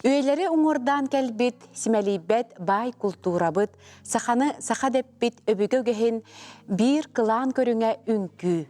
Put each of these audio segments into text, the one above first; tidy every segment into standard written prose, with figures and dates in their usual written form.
Үйэлэри уҥуордаан кэлбит, симэлийбэт баай култуурабыт, саханы саха дэппит өбүгэ үгэһин биир кылаан көрүҥэ үҥкүү.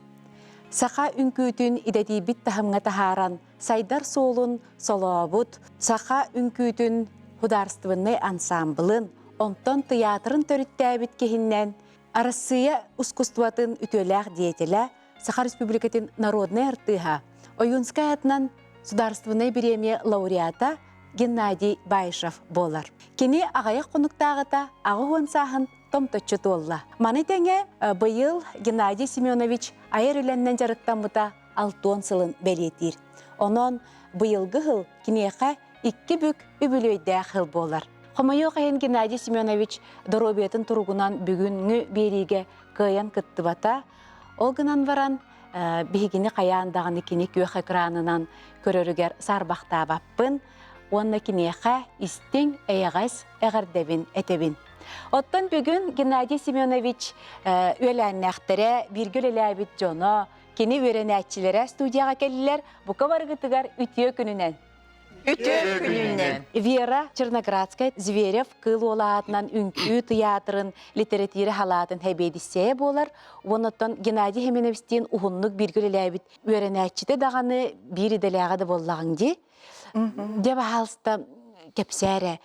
Саха үҥкүүтүн идэтийбит таһымҥа таһааран, сайдар суолун солообут, саха үҥкүүтүн художественнай ансаамбылын, онтон тыйаатырын төрүттээбит киһиннэн Арассыыйа ускустватын үтүөлээх деятелэ, Саха Республикатын народнай артыыһа, Ойуунскай аатынан Судаарыстыбаннай бириэмийэ лауреата Геннадий Баишев буолар. Кини аҕыйах хонуктааҕыта 80 сааһын томточчу туолла. Маны тэҥэ быйыл Геннадий Семенович айар үлэннэн дьарыктаммыта 60 сылын бэлиэтиир. Онон быйылгы сыл киниэхэ икки бүк үбүлүөйдээх сыл буолар. Хомойуох иһин Геннадий Семенович доруобуйатын туругунан бүгүҥҥү биэриигэ кыайан кыттыбата. Ол гынан баран биһигини хайаан даҕаны кини күөх экранынан көрөрүгэр саарбахтаабаппын уонна киниэхэ истиҥ, эйэҕэс эҕэрдэбин этэбин. Оттон бүгүн Геннадий Семенович үөлээннээхтэрэ, бииргэ үлэлээбит дьоно, кини үөрэнээччилэрэ студияҕа кэллилэр. Бука барыгытыгар үтүө күнүнэн! Үтүө күнүнэн! Вера Черноградская Зверев кыыл уола аатынан үҥкүү тыйаатырын литэрэтиирэ халаатын сэбиэдиссэйэ буолар. Уонна Геннадий Хименовичтиин уһуннук бииргэ үлэлээбит үөрэнээччитэ даҕаны биир идэлээҕэ да буоллаҕыҥ дии. Дьэ, баһаалыста, кэпсээ эрэ.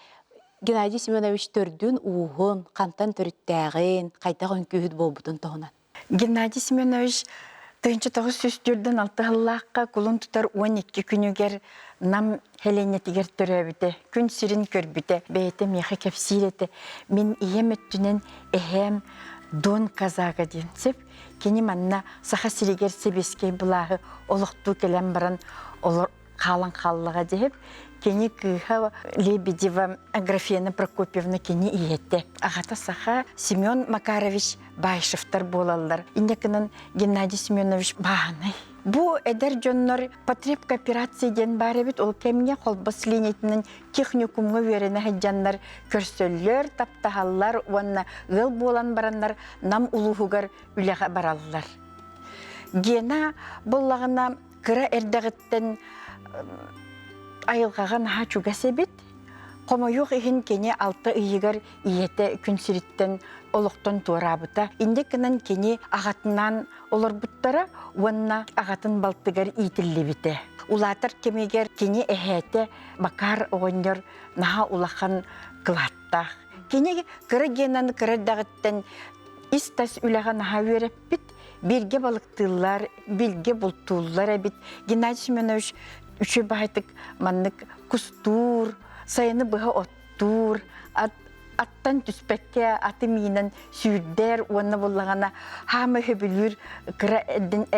Геннадий Семенович төрдүн ууһун, хантан төрүттээҕин, хайдах үҥкүүһүт буолбутун туһунан. Геннадий Семенович 1946 сыллаахха кулун тутар 12 күнүгэр Нам Һэлиэнньэтигэр төрөөбүтэ, күн сирин көрбүтэ, бэйэтэ миэхэ кэпсиир этэ. Мин ийэм өттүнэн эһээм Дон Казага диэн сөп. Кини манна Саха сиригэр сэбиэскэй былааһы олохтуу кэлэн баран олор хаалан хааллаҕа диэп кини кыыһа Лебедева Аграфена Прокопьевна кини ийэтэ. Аҕата саха Семен Макарович Баишевтар буолаллар. Инньэ гынан Геннадий Семенович бааһынай. Бу эдэр дьоннор потребкооперация диэн баар эбит. Ол кэмҥэ Холбос линиятынан техникумҥа үөрэнэ сылдьаннар көрсөллөр, таптаһаллар уонна ыал буолан бараннар Нам улууһугар үлэҕэ бараллар. Гена буллаҕына кыра эрдэҕиттэн айылҕаҕа наһаа чугас эбит. Хомойуох иһин кини алта ыйыгар ийэтэ күн сириттэн олохтон туораабыта. Инньэ гынан кини аҕатынаан олорбуттара уонна аҕатын балтыгар иитиллибитэ. Улаатар кэмигэр кини эһээтэ Макар оҕонньор наһаа улахан кылааттаах. Кини кыра Генаны кыра эрдэҕиттэн ис-тас үлэҕэ наһаа үөрэппит. Бииргэ балыктыыллар, бииргэ бултууллар эбит. Геннадий Семенович үчүгэй баҕайытык маннык кустуур, сайыны быһа оттуур, ат, аттан түспэккэ аты миинэн сүүрдэр уонна буллаҕына хаама сөбүлүүр кыра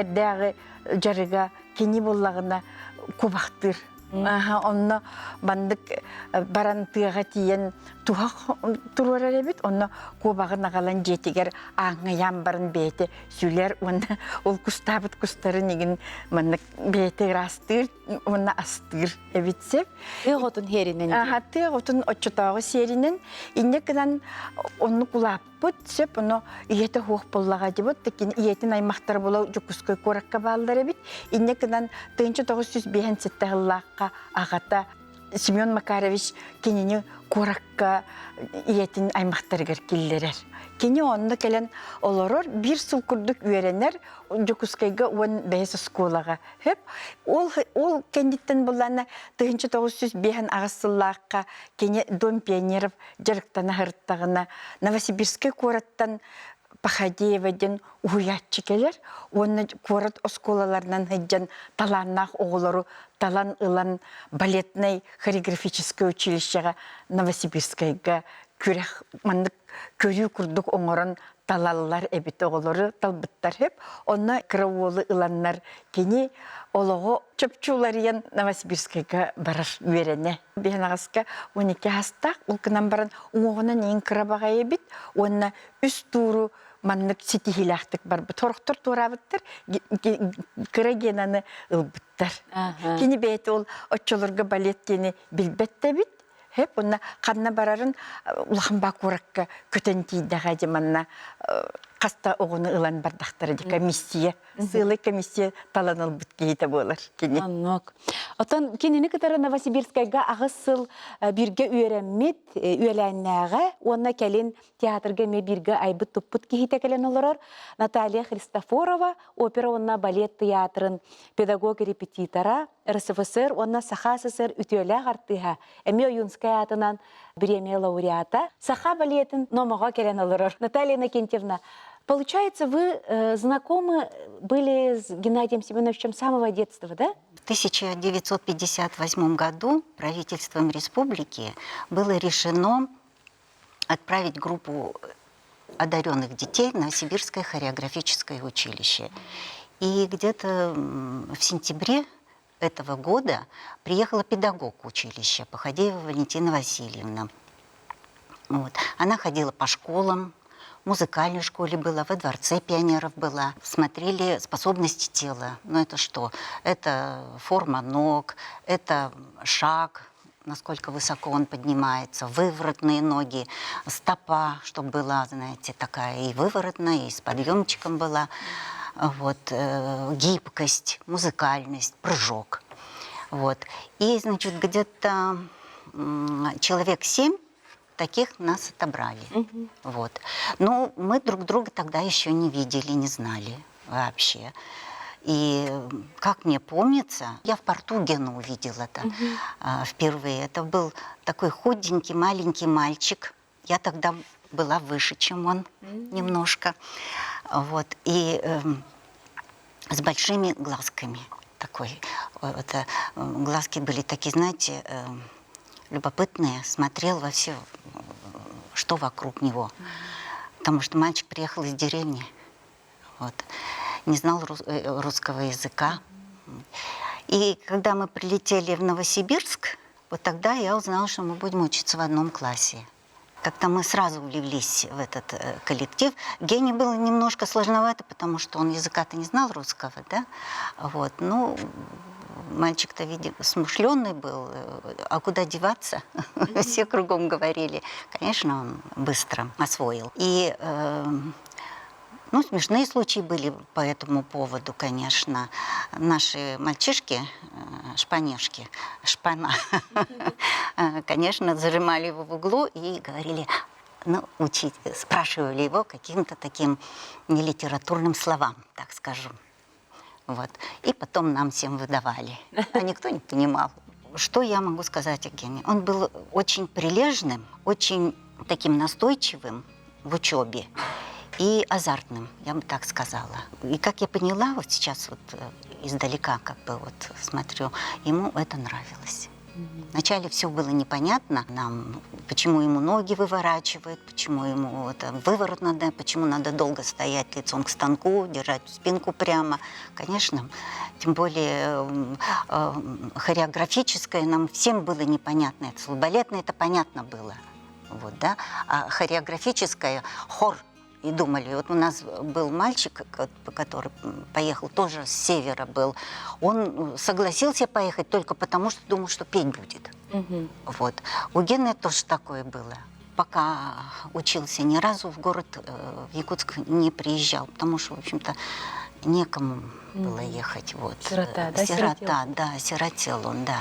эрдээҕи дьарыга кини буллаҕына кубахтыыр. Аха, онно маннык баран тыаҕа тиийэн туһах туруорар эбит, онно куобаҕын аҕалан дьиэтигэр ааҥҥайаан баран бэйэтэ сүлэр уонна ол кустаабыт кустарын игин маннык бэйэтэ ыраастыыр уонна астыыр эбит сөп. Тыа оҕотун сиэринэн. Аха, тыа оҕотун оччотооҕу сиэринэн инньэ гынан оннук улаап сөп ону ийэтэ суох буоллаҕа дибут кини ийэтин аймахтара була Дьокуускай куоракка бааллар эбит инньэ гынан 1957 сыллаахха аҕата Семен Макарович кинини куоракка ийэтин аймахтарыгар киллэрэр. Кини онно кэлэн олорор, биир сыл курдук үөрэнэр Дьокуускайга 15 оскуолаҕа. Хөп. Ол, ол кэнниттэн буллаана 1958 сыллаахха кини Дом пионеров дьарыктана сырыттаҕына Новосибирскай куораттан Пахадеева диэн уһуйааччы кэлэр уонна куорат оскуолаларынан сылдьан талааннаах оҕолору талан ылан балетнай хореографическай училищеҕа Новосибирскайга күрэх маннык көрүү курдук оҥорон талаллар эбит оҕолору талбыттар сөп онно кыра уолу ыланнар кини олоҕо чопчу уларыйан Новосибирскайга барар үөрэнэ биһэн аҕаска 12 астаах ол гынан баран уҥуоҕунан иин кыра баҕайы эбит уонна үс тууру маннык ситиһиилээхтик барбыт сорохтор туораабыттар кыра Генаны ылбыттар кини бэйэтэ ол оччолорго балет диэни билбэт да эбит Хэп уонна ханна барарын улахан баа куоракка көтөн тиийдэҕэ дии манна. Хаста оҕону ылан бардахтара ди комиссия, сыалай комиссия талан ылбыт киһитэ буолар кини. Оннук. Отон кинини кытары Новосибирскайга аҕыс сыл бииргэ үөрэммит, үөлээннээҕэ уонна кэлин театрга эмиэ бииргэ айбыт-туппут киһитэ кэлэн олорор Наталья Христофорова опера уонна балет театрын педагог-репетитора, РСФСР уонна Саха СССР үтүөлээх артыыһа, эмиэ Ойуунскай аатынан бириэмийэ лауреата, саха балетын номоҕо кэлэн олорор Наталья Иннокентьевна, получается, вы знакомы были с Геннадием Семеновичем с самого детства, да? В 1958 году правительством республики было решено отправить группу одаренных детей в Новосибирское хореографическое училище. И где-то в сентябре этого года приехала педагог училища Походеева Валентина Васильевна. Вот. Она ходила по школам, в музыкальной школе была, во дворце пионеров была. Смотрели способности тела. Ну это что? Это форма ног, это шаг, насколько высоко он поднимается, выворотные ноги, стопа, чтобы была, знаете, такая и выворотная, и с подъемчиком была, вот, гибкость, музыкальность, прыжок. Вот. И, значит, где-то человек 7 таких нас отобрали. Вот. Но мы друг друга тогда еще не видели, не знали вообще. И, как мне помнится, я в порту Гену увидела это впервые. Это был такой худенький маленький мальчик. Я тогда была выше, чем он немножко. Вот. И с большими глазками такой. Это, глазки были такие, знаете, любопытные. Смотрел во все, что вокруг него. Потому что мальчик приехал из деревни. Вот. Не знал русского языка. И когда мы прилетели в Новосибирск, вот тогда я узнала, что мы будем учиться в одном классе. Как-то мы сразу влились в этот коллектив. Гене было немножко сложновато, потому что он языка-то не знал русского, да? Вот. Ну, мальчик-то, видимо, смышленый был, а куда деваться? Все кругом говорили. Конечно, он быстро освоил. И ну, смешные случаи были по этому поводу, конечно. Наши мальчишки, шпанешки, шпана, конечно, зажимали его в углу и говорили, ну, учить, спрашивали его каким-то таким нелитературным словам, так скажу. Вот. И потом нам всем выдавали. А никто не понимал. Что я могу сказать о Гене? Он был очень прилежным, очень таким настойчивым в учебе и азартным, я бы так сказала. И как я поняла, вот сейчас вот издалека как бы вот смотрю, ему это нравилось. Вначале все было непонятно нам, почему ему ноги выворачивают, почему ему это выворот надо, почему надо долго стоять лицом к станку, держать спинку прямо. Конечно, тем более хореографическое нам всем было непонятно. Это слово балетное, это понятно было. Вот, да? А хореографическое, хор, и думали, вот у нас был мальчик, который поехал, тоже с севера был, он согласился поехать только потому, что думал, что петь будет. Вот. У Гены тоже такое было. Пока учился, ни разу в город, в Якутск не приезжал, потому что, в общем-то, некому было ехать. Вот. Сирота, да? Сирота, сиротел? Да, сиротел он, да.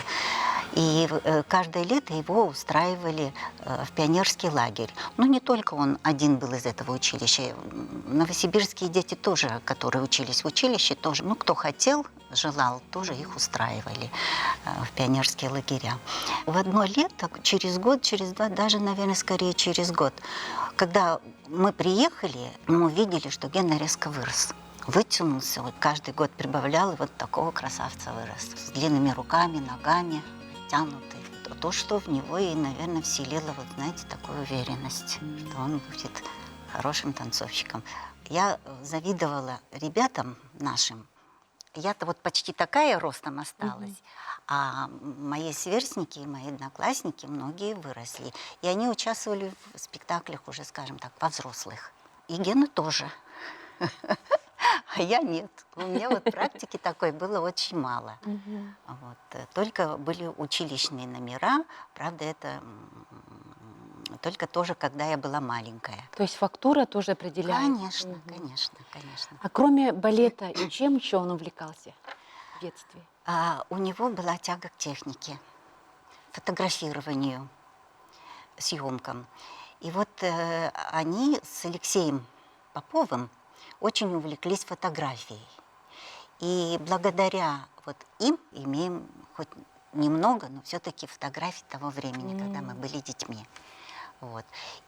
И каждое лето его устраивали в пионерский лагерь. Но не только он один был из этого училища. Новосибирские дети тоже, которые учились в училище, тоже, ну, кто хотел, желал, тоже их устраивали в пионерские лагеря. В одно лето, через год, через два, даже, наверное, скорее через год, когда мы приехали, мы увидели, что Гена резко вырос. Вытянулся, вот каждый год прибавлял, и вот такого красавца вырос. С длинными руками, ногами, оттянутый. То, что в него и, наверное, вселило, вот, знаете, такую уверенность, что он будет хорошим танцовщиком. Я завидовала ребятам нашим. Я-то вот почти такая ростом осталась, а мои сверстники и мои одноклассники, многие выросли. И они участвовали в спектаклях уже, скажем так, во взрослых. И Гена тоже. А я нет. У меня вот практики такой было очень мало. Вот. Только были училищные номера. Правда, это Только тоже, когда я была маленькая. То есть фактура тоже определяет? Конечно, угу. конечно, конечно. А кроме балета, чем еще он увлекался в детстве? А, у него была тяга к технике, фотографированию, съемкам. И вот э, они с Алексеем Поповым очень увлеклись фотографией. И благодаря вот им имеем хоть немного, но все-таки фотографий того времени, mm. когда мы были детьми. Вот.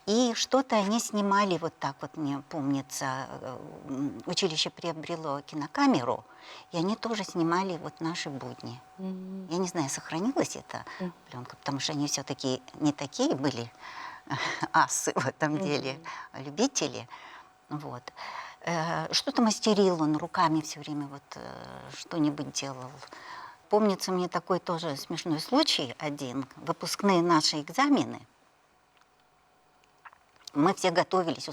И что-то они снимали вот так вот, мне помнится, э, училище приобрело кинокамеру, и они тоже снимали вот наши будни. Mm. Я не знаю, сохранилась эта mm. пленка, потому что они все-таки не такие были асы в этом mm-hmm. деле, любители. Вот. Э, что-то мастерил он руками все время, вот э, что-нибудь делал. Помнится мне такой тоже смешной случай один. Выпускные наши экзамены. Мы все готовились,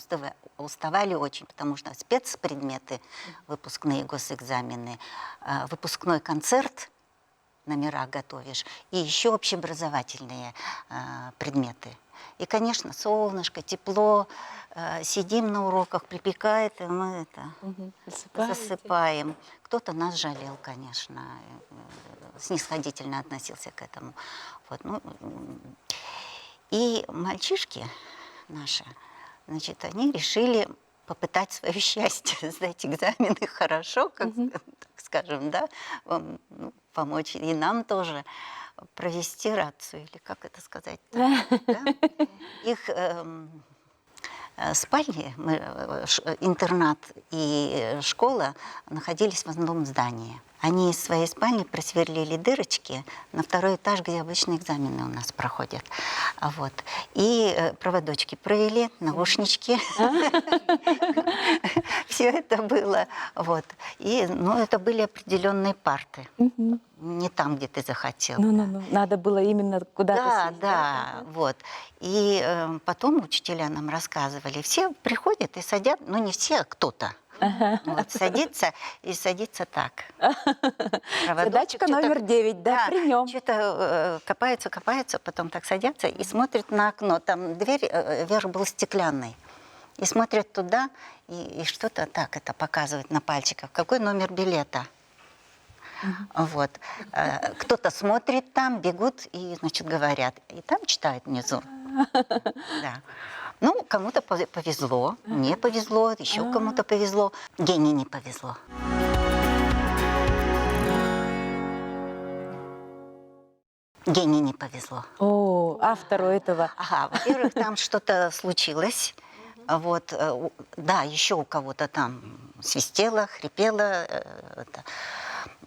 уставали очень, потому что спецпредметы, выпускные госэкзамены, э, выпускной концерт, номера готовишь, и еще общеобразовательные предметы. И, конечно, солнышко, тепло, э, сидим на уроках, припекает, и мы это угу. засыпаем. Кто-то нас жалел, конечно, э, снисходительно относился к этому. Вот, ну, и мальчишки наши, значит, они решили попытать свое счастье, сдать экзамены хорошо, как, угу. так скажем, да, ну, помочь и нам тоже провести рацию, или как это сказать? Да? Их эм, э, спальни, мы, э, интернат и школа находились в одном здании. Они из своей спальни просверлили дырочки на второй этаж, где обычно экзамены у нас проходят. Вот. И э, проводочки провели, наушнички. Все это было. Вот. И, ну, это были определенные парты. Не там, где ты захотел. Ну-ну-ну, надо было именно куда-то Да, сесть, да, да, вот. И э, потом учителя нам рассказывали, все приходят и садят, ну не все, а кто-то. Ага. Вот, садится и садится так. Задачка номер 9, да, да, при нем. Что-то э, копаются, копаются, потом так садятся и смотрят на окно. Там дверь э, вверх был стеклянный. И смотрят туда, и, и что-то так это показывает на пальчиках. Какой номер билета? Угу. Вот. Э, кто-то смотрит там, бегут и, значит, говорят. И там читают внизу. Да. Ну, кому-то повезло, мне повезло, еще кому-то повезло. Гене не повезло. Гене не повезло. О, автору этого. Ага, во-первых, там что-то случилось. Вот, э, да, еще у кого-то там свистело, хрипело. Э, это,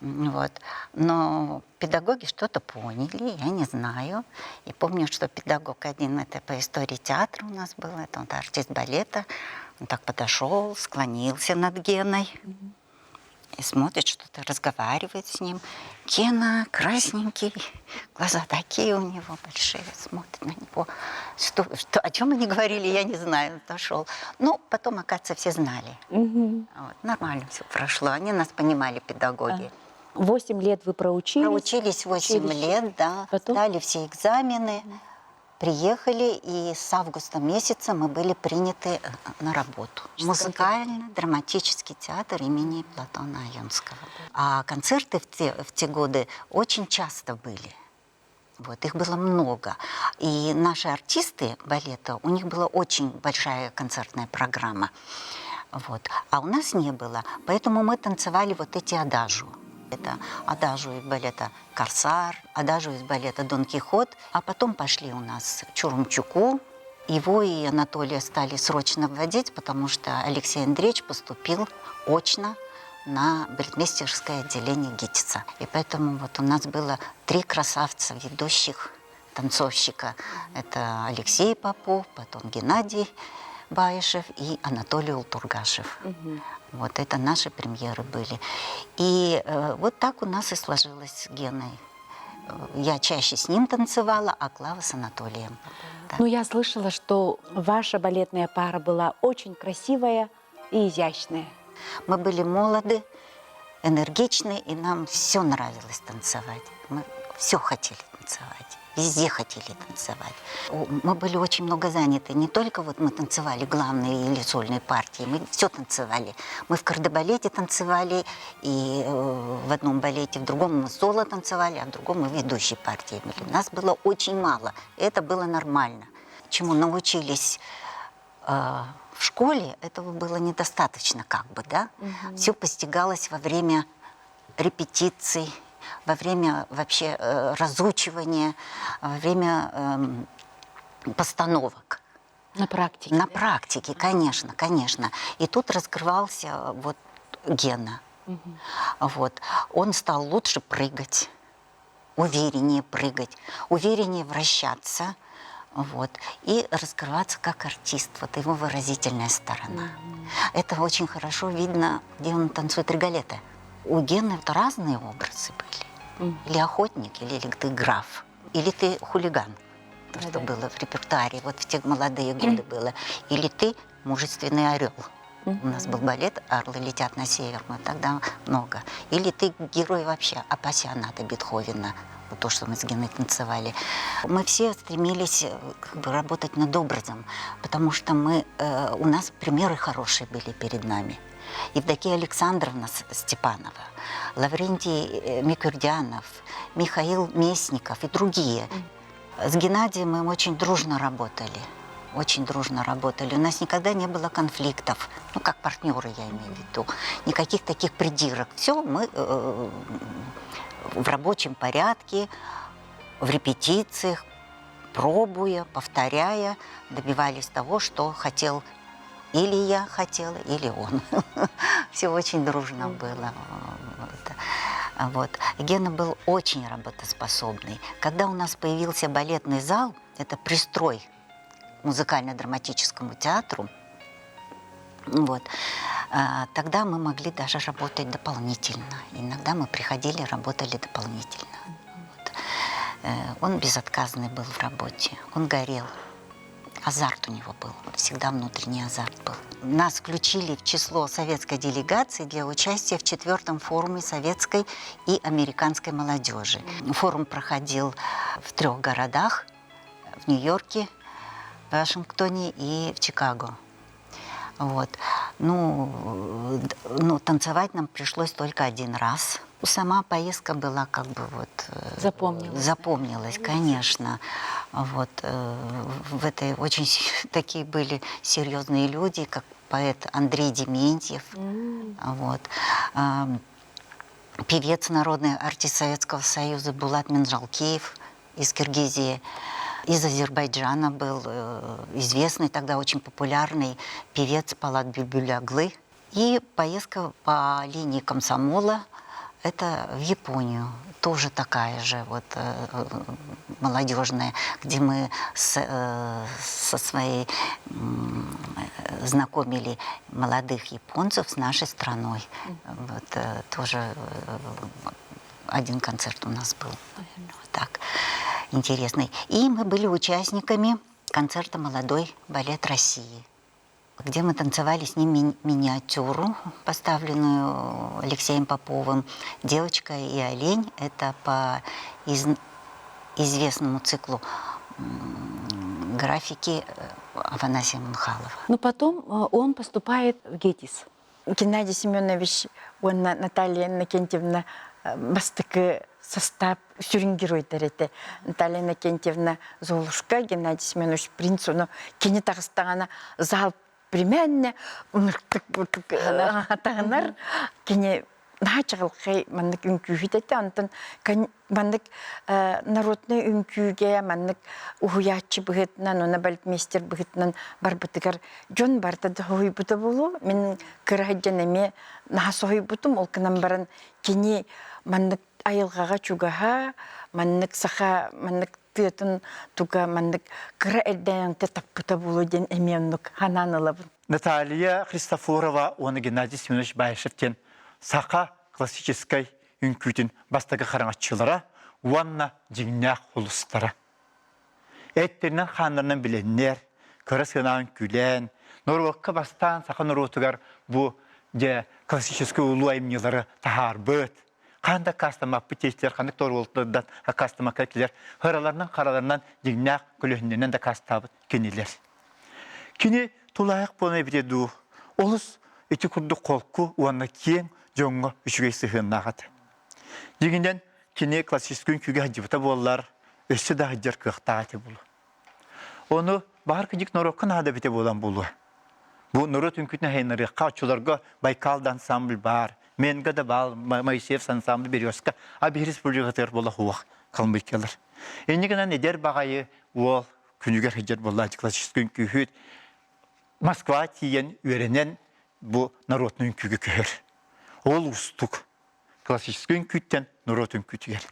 вот. Но педагоги что-то поняли, я не знаю. И помню, что педагог один, это по истории театра у нас был, это он артист балета, он так подошел, склонился над Геной. Mm-hmm и смотрит, что-то разговаривает с ним. Гена красненький, глаза такие у него большие, смотрит на него. Что, что, о чем они говорили, я не знаю, отошел. Ну, потом, оказывается, все знали. Угу. Вот, нормально все прошло. Они нас понимали, педагоги. Восемь лет вы проучились? Проучились восемь лет, да. Потом? Сдали все экзамены. Приехали, и с августа месяца мы были приняты э, на работу. Музыкально-драматический театр имени Платона Аюнского. А концерты в те, в те годы очень часто были. Вот, их было много. И наши артисты балета, у них была очень большая концертная программа. Вот. А у нас не было. Поэтому мы танцевали вот эти адажу. Это адажу из балета «Корсар», адажу из балета «Дон Кихот». А потом пошли у нас Чурумчуку. Его и Анатолия стали срочно вводить, потому что Алексей Андреевич поступил очно на балетмейстерское отделение ГИТИСа. И поэтому вот у нас было три красавца ведущих танцовщика. Это Алексей Попов, потом Геннадий Баишев и Анатолий Ултургашев. Угу. Вот это наши премьеры были. И э, вот так у нас и сложилось с Геной. Э, я чаще с ним танцевала, а Клава с Анатолием. Да. Ну, я слышала, что ваша балетная пара была очень красивая и изящная. Мы были молоды, энергичны, и нам все нравилось танцевать. Мы все хотели танцевать. Везде хотели танцевать. Мы были очень много заняты. Не только вот мы танцевали главные или сольные партии, мы все танцевали. Мы в кардебалете танцевали, и э, в одном балете, в другом мы соло танцевали, а в другом мы ведущие партии были. Нас было очень мало. Это было нормально. Чему научились э, в школе, этого было недостаточно как бы, да? Угу. Все постигалось во время репетиций, во время вообще э, разучивания, во время э, постановок. На практике. На практике, конечно, конечно. И тут раскрывался вот Гена. Угу. Вот. Он стал лучше прыгать, увереннее прыгать, увереннее вращаться. Вот, и раскрываться как артист, вот его выразительная сторона. Mm-hmm. Это очень хорошо видно, где он танцует риголеты. У Гены разные образы были. Mm. Или охотник, или, или ты граф, или ты хулиган. То, что было в репертуаре, вот в те молодые годы было. Или ты мужественный орел. У нас был балет «Орлы летят на север», мы тогда много. Или ты герой вообще Апасионата Бетховена, вот то, что мы с Геной танцевали. Мы все стремились э, как бы, работать над образом, потому что мы, э, у нас примеры хорошие были перед нами. Евдокия Александровна Степанова, Лаврентий э, Микюрдянов, Михаил Местников и другие. С Геннадием мы очень дружно работали. Очень дружно работали. У нас никогда не было конфликтов. Ну, как партнеры, я имею в виду. Никаких таких придирок. Все, мы э, в рабочем порядке, в репетициях, пробуя, повторяя, добивались того, что хотел или я хотела, или он. Все очень дружно было. Вот. Гена был очень работоспособный. Когда у нас появился балетный зал, это пристрой к музыкально-драматическому театру, вот, а, тогда мы могли даже работать дополнительно. Иногда мы приходили, работали дополнительно. Вот. Э, он безотказный был в работе, он горел. Азарт у него был, всегда внутренний азарт был. Нас включили в число советской делегации для участия в четвертом форуме советской и американской молодежи. Форум проходил в трех городах – в Нью-Йорке, в Вашингтоне и в Чикаго. Вот. Ну, ну, танцевать нам пришлось только один раз. Сама поездка была как бы вот... Э, запомнилась. Запомнилась, конечно. Вот, э, в этой очень такие были серьезные люди, как поэт Андрей Дементьев. Mm. Вот. Певец народный артист Советского Союза Булат Минжалкиев из Киргизии. Из Азербайджана был э, известный тогда очень популярный певец Палат Бюльбюляглы. И поездка по линии комсомола – это в Японию, тоже такая же вот э, молодежная, где мы с, э, со своей знакомили молодых японцев с нашей страной. Вот тоже один концерт у нас был. Вот так интересный. И мы были участниками концерта «Молодой балет России», где мы танцевали с ним ми миниатюру, поставленную Алексеем Поповым «Девочка и олень». Это по из известному циклу графики э, Афанасия Мунхалова. Но потом э, он поступает в ГИТИС. Геннадий Семенович уонна Наталья Иннокентьевна э, бастакы состав сүрүн геройдар этэ. Наталья Иннокентьевна Золушка, Геннадий Семенович Принц, ону кини таҕыстаҕына зал примерно таһынар кини наһаа чаҕылхай маннык үҥкүүһүт этэ онтон маннык народнай үҥкүүгэ маннык уһуйааччы быһыытынан уонна балетмейстер быһыытынан барбытыгар дьон барыта да соһуйбута буолуо мин кыра сылдьан эмиэ наһаа соһуйбутум ол гынан баран кини маннык айылҕаҕа чугаһа маннык саха маннык тыатын туга маннык кыра эрдээнтэ таппыта буолуо диэн эмиэ оннук санаан ылабын Наталья Христофорова уонна Геннадий Семенович Баишев диэн саха классическай үҥкүүтүн бастакы хараҥаччылара уонна дьиҥнээх улустара. Эттэринэн-хааннарынан билэннэр, кыра сыанаан күлэн, норуокка бастаан саха норуотугар бу дьэ классическай улуу айымньылары таһаарбыт. Хаан да аккаастаммаппыт тиэстилэр, ханнык да оруолтардан аккаастаммакка килэр, ыраларынан хараларынан дьиҥнээх көлөһүннэринэн дакаастаабыт кинилэр. Кини тулаайах буолан эбитэ дуу, олус ити курдук холку уонна киэҥ дьоҥҥо үчүгэй сыһыаннаах этэ. Дьиҥинэн, кини классическай үҥкүүгэ сылдьыбыта буоллар, өссө да сылдьар кыахтаах этэ буолуо. Ону баһар кыдьык норуокка наада эбитэ буолан буолуо. Бу норуот үҥкүүтүн айаннарыахха оччолорго Байкал да ансамбль баар, Менга да баал, Моисеев ансамбль Березка, а биһи республикатыгар буола хуох калмыкиялар. Инньэ гынан эдэр баҕайы уол күнүгэр сылдьар буолла классическай үҥкүүһүт Москва тиийэн үөрэнэн бу народный үҥкүүгэ көһөр. Ол уустук. Классическай үҥкүүттэн норуот үҥкүүтүгэр.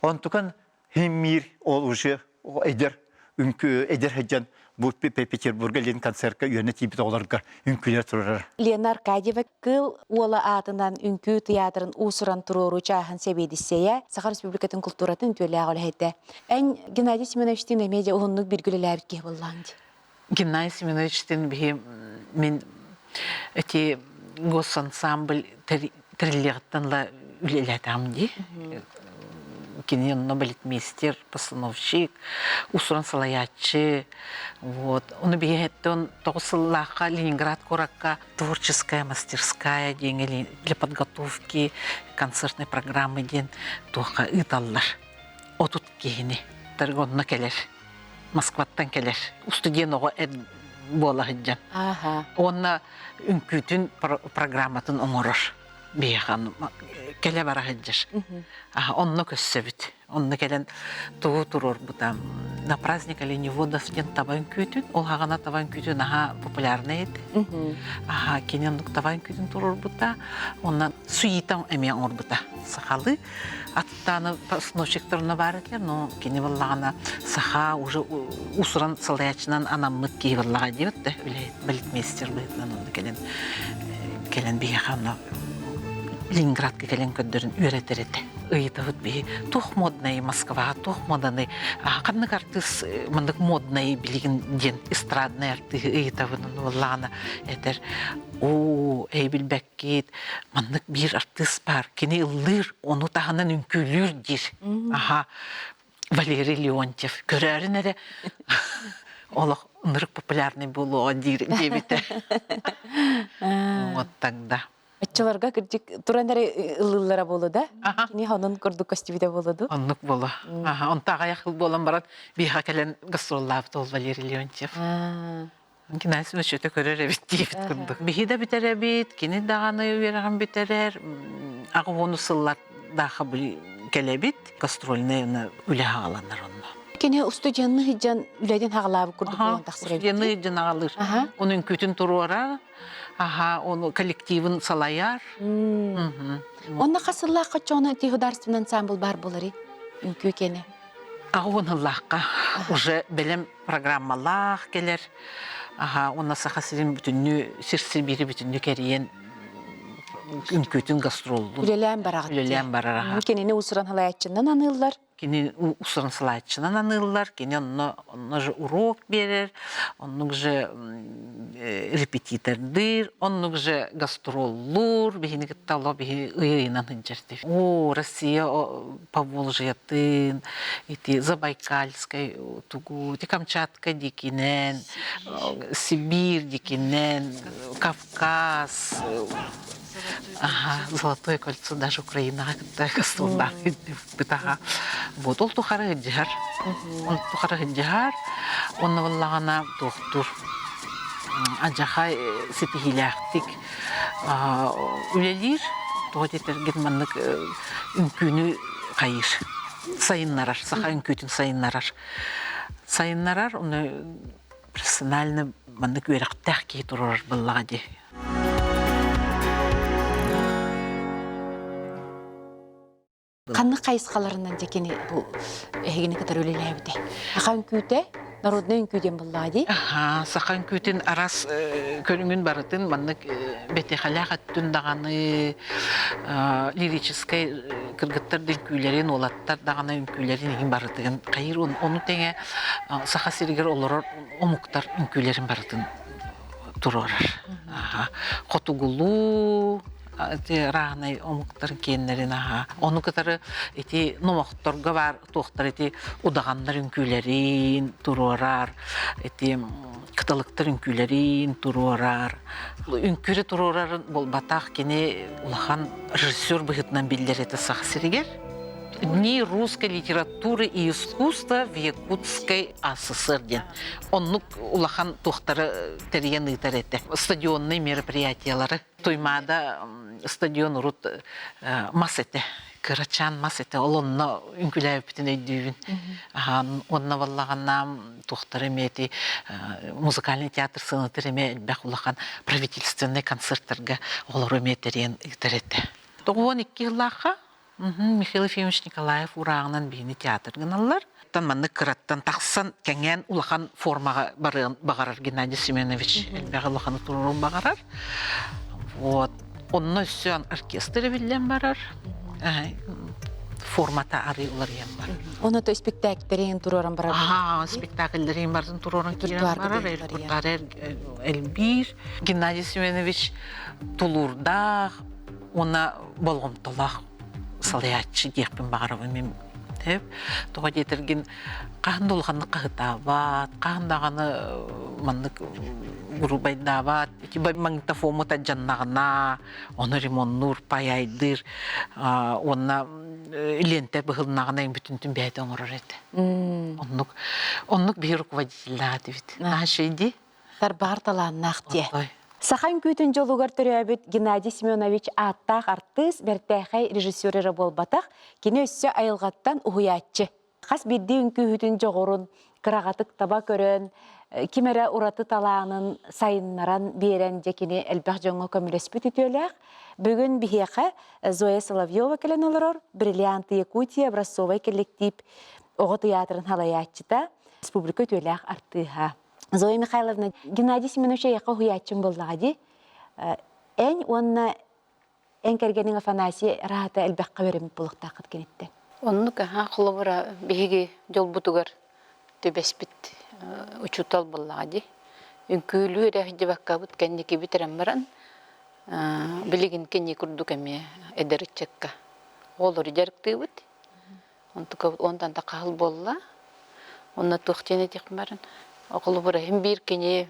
Онтукан химмиир ол уже эдэр үҥкүү эдэр сылдьан бу Петербурга Лен концертка үөрэнэ тиийбит оҕолорго үҥкүүлэр турар. Лена Аркадьева Кыыл Уола аатынан үҥкүү тыйаатырын уус-уран туруоруу чааһын сэбиэдиссэйэ, Саха Республикатын култууратын үтүөлээх үлэһитэ. Эн Геннадий Семеновичтыын эмиэ дьэ уһуннук бииргэ үлэлээбит киһи буоллаҕыҥ дии. Геннадий Семеновичтыын биһи мин эти госансамбль тэриллиэҕиттэн ыла үлэлээтэҕим дии. Кини онно балетмейстер, постановщик, уус-уран салайааччы. Вот. Ону биһиэттэн 9 сыллаахха Ленинград куоракка творческая мастерская диэҥэ для подготовки концертной программы диэн туохха ыыталлар. 30 киһини онно кэлэр. Москваттан кэлэр. Устудьуон оҕо буола сылдьан. Уонна үҥкүүтүн программатын оҥорор. Биһиэхэ кэлэ бара сылдьар. Онно көссөбүт. Онно кэлэн тугу туруорбута на праздник оленеводов диэн таба үҥкүүтүн, ол хаҕана таба үҥкүүтүн наһаа популярнай этэ. Аха, кини оннук таба үҥкүүтүн туруорбута. Онно суита эмиэ оҥорбута. Сахалыы аттааны постановщиктарына баар этилэр, но кини буоллаҕына саха уже уус-уран салайааччынан анаммыт киһи буоллаҕа диэбит да үлэһит балетмейстер быһыытынан онно кэлэн кэлэн биһиэхэ онно Ленинградка кэлэн көрдөрөн үөрэтэр этэ. Ыйытабыт биһи туох моднай Москваҕа туох моданы ханнык артыыс маннык моднай билигин диэн эстраднай артыыһы ыйытабын буоллаҕына этэр оо эй билбэккит маннык биир артыыс баар кини ыллыыр ону таһынан үҥкүүлүүр диир аха Валерий Леонтьев көрөөрүн эрэ олох ынырык популярный буолуоҕа диир диэбитэ вот тогда Оччолорго кырдьык туран эрэ ыллыыллара буолуо да? Кини онон курдук көстүбүтэ буолуо дуу? Оннук буолуо. Аха, онто аҕыйах ыл буолан баран биһиэхэ кэлэн гастроллаабыт ол Валерий Леонтьев. Геннадий Семенович өтө көрөр эбит диэбит курдук. Биһи да бүтэрэбит, кини даҕаны үөрэҕин бүтэрэр. Аҕа уону сыллардаахха кэлэбит. Гастрольнай үлэ хаҕаланар онно. Кини устудьуонну сылдьан үлэтин хаҕалаабыт курдук буолан тахсар эбит. Устудьуонну сылдьан аҕалыыр. Ону үҥкүүтүн туруорар, аха, ону коллективын салайар. Онно хас сыллаахха чоно ити художественный ансамбль бар буоларый? Үҥкүү киэнэ. Аҕа уон сыллаахха уже бэлэм программалаах кэлэр. Аха, уонна Саха сирин бүтүннүү, сир Сибиири бүтүннүү кэрийэн үҥкүүтүн гастроллун. Үлэлээн бараҕыт. Үлэлээн барар аха. Кинини уус-уран салайааччынан аныыллар. Кини уус-уран салайааччынан аныыллар, кини онно онно же урок биэрэр, оннук же репетитордыыр, оннук же гастроллуур, биһини кытта олох биһи ый-ыйынан сылдьар дии. Оо, Россия Поволжьятын, ити Забайкальскай тугу, ити Камчатка дикинэн, Сибирь дикинэн, Кавказ, Ага, Золотое кольцо даже Украинаҕа кытта гастроллаах бытаха. Вот ол тухары сылдьыһар. Ол тухары сылдьыһар. Онно буоллаҕына туохтуур адьаха ситиһиилээхтик үлэлиир. Тоҕо диэтэргин маннык үҥкүүнү хайыыр, сайыннарар, саха үҥкүүтүн сайыннарар. Сайыннарар, ону профессионально маннык үөрэхтээх киһи турар буоллаҕа дии. Ханнык хайысхаларынан дьэ кини бу эһигини кытары үлэлээбитэ? Саха үҥкүүтэ, народнай үҥкүү диэн буоллаҕа дии. Аха, саха үҥкүүтүн арас көрүҥүн барытын маннык бэтиэхэлээх өттүн даҕаны лирическэй кыргыттар да үҥкүүлэрин, уолаттар даҕаны үҥкүүлэрин иһин барытын хайыр ону тэҥэ Саха сиригэр олорор омуктар үҥкүүлэрин барытын туруорар. Хотугулуу, Ити рааһынай омуктар киэннэрин аһа. Ону кытары ити номохторго баар туохтар ити удаҕаннар үҥкүүлэрин туруорар, ити кыталыктар үҥкүүлэрин туруорар. Үҥкүүрү туруорар буолбатах кини улахан режиссер быһыытынан биллэр этэ Саха сиригэр. Дни русской литературы и искусства в Якутской АССР диэн. Оннук улахан туохтары тэрийэн ыытар этэ. Стадионный мероприятиялары. Туймаада стадион урут мас этэ. Кырачаан мас этэ. Ол онно үҥкүүлээбиппитин өйдүүбүн. Онно баллаҕаннаам туохтары эмиэ ити музыкальный театр сыанатыр эмиэ элбэх улахан правительственнай концерттарга оҕолору эмиэ тэрийэн ыытар этэ. 92 сыллаахха Михаил Ефимович Николаев урааҕынан биһини театр гыналлар. Тан маннык кыраттан тахсан кэҥээн улахан формаҕа барыан баҕарар Геннадий Семенович элбэҕи улаханы туруорун баҕарар. Вот. Онно өссө оркестр эбиллэн барар. Формата арый уларыйан барар. Оны то спектакльдэрин туруоран барар. Аха, спектакльдэрин барын туруоран киирэн барар, репертуар элбиир. Геннадий Семенович тулуурдаах, уонна болҕомтолоох салайааччы диэхпин баҕарабын мин тоҕо диэтэргин хаһан да улаханнык хаһытаабат хаһан даҕаны маннык грубайдаабат ити магнитофоммут алдьаннаҕына ону ремоннуур паяйдыыр уонна лиэнтэ быһылыннаҕына бүтүнтүн бэйэтэ оҥорор этэ оннук оннук биһи руководителлээх этибит наһаа дии Тарбаҕар талааннаах диэ. Саха үҥкүүтүн дьолугар төрөөбүт Геннадий Семенович ааттаах артыыс, бэртээхэй режиссер эрэ буолбатах, кини өссө айылҕаттан уһуйааччы. Хас биирдии үҥкүүһүтүн дьоҕурун кыраҕатык таба көрөн, ким эрэ ураты талаанын сайыннаран биэрэн дьэ кини элбэх дьоҥҥо көмөлөспүт үтүөлээх. Бүгүн биһиэхэ Зоя Соловьева кэлэн олорор, «Бриллианты Якутии» образцовай коллектив оҕо тыйаатырын салайааччыта, республика үтүөлээх артыыһа. Зоя Михайловна, Геннадий Семенович эйиэхэ уһуйааччым буоллаҕа дии. Эн уонна эн кэргэниҥ Афанасий раата элбэххэ үөрэммит буолуохтааххыт киниттэн. Оннук аһаа холобура биһиги дьолбутугар түбэспит учуутал буоллаҕа дии. Үҥкүүлүү эрэ сылдьыбаккабыт кэнники бүтэрэн баран билигин кини курдук эмиэ эдэр ыччакка оҕолору дьарыктыыбыт. Онтукабыт уонтан да хаһыл буолла. Онно туох диэн этиэхпин баран, холобура иһин биир кини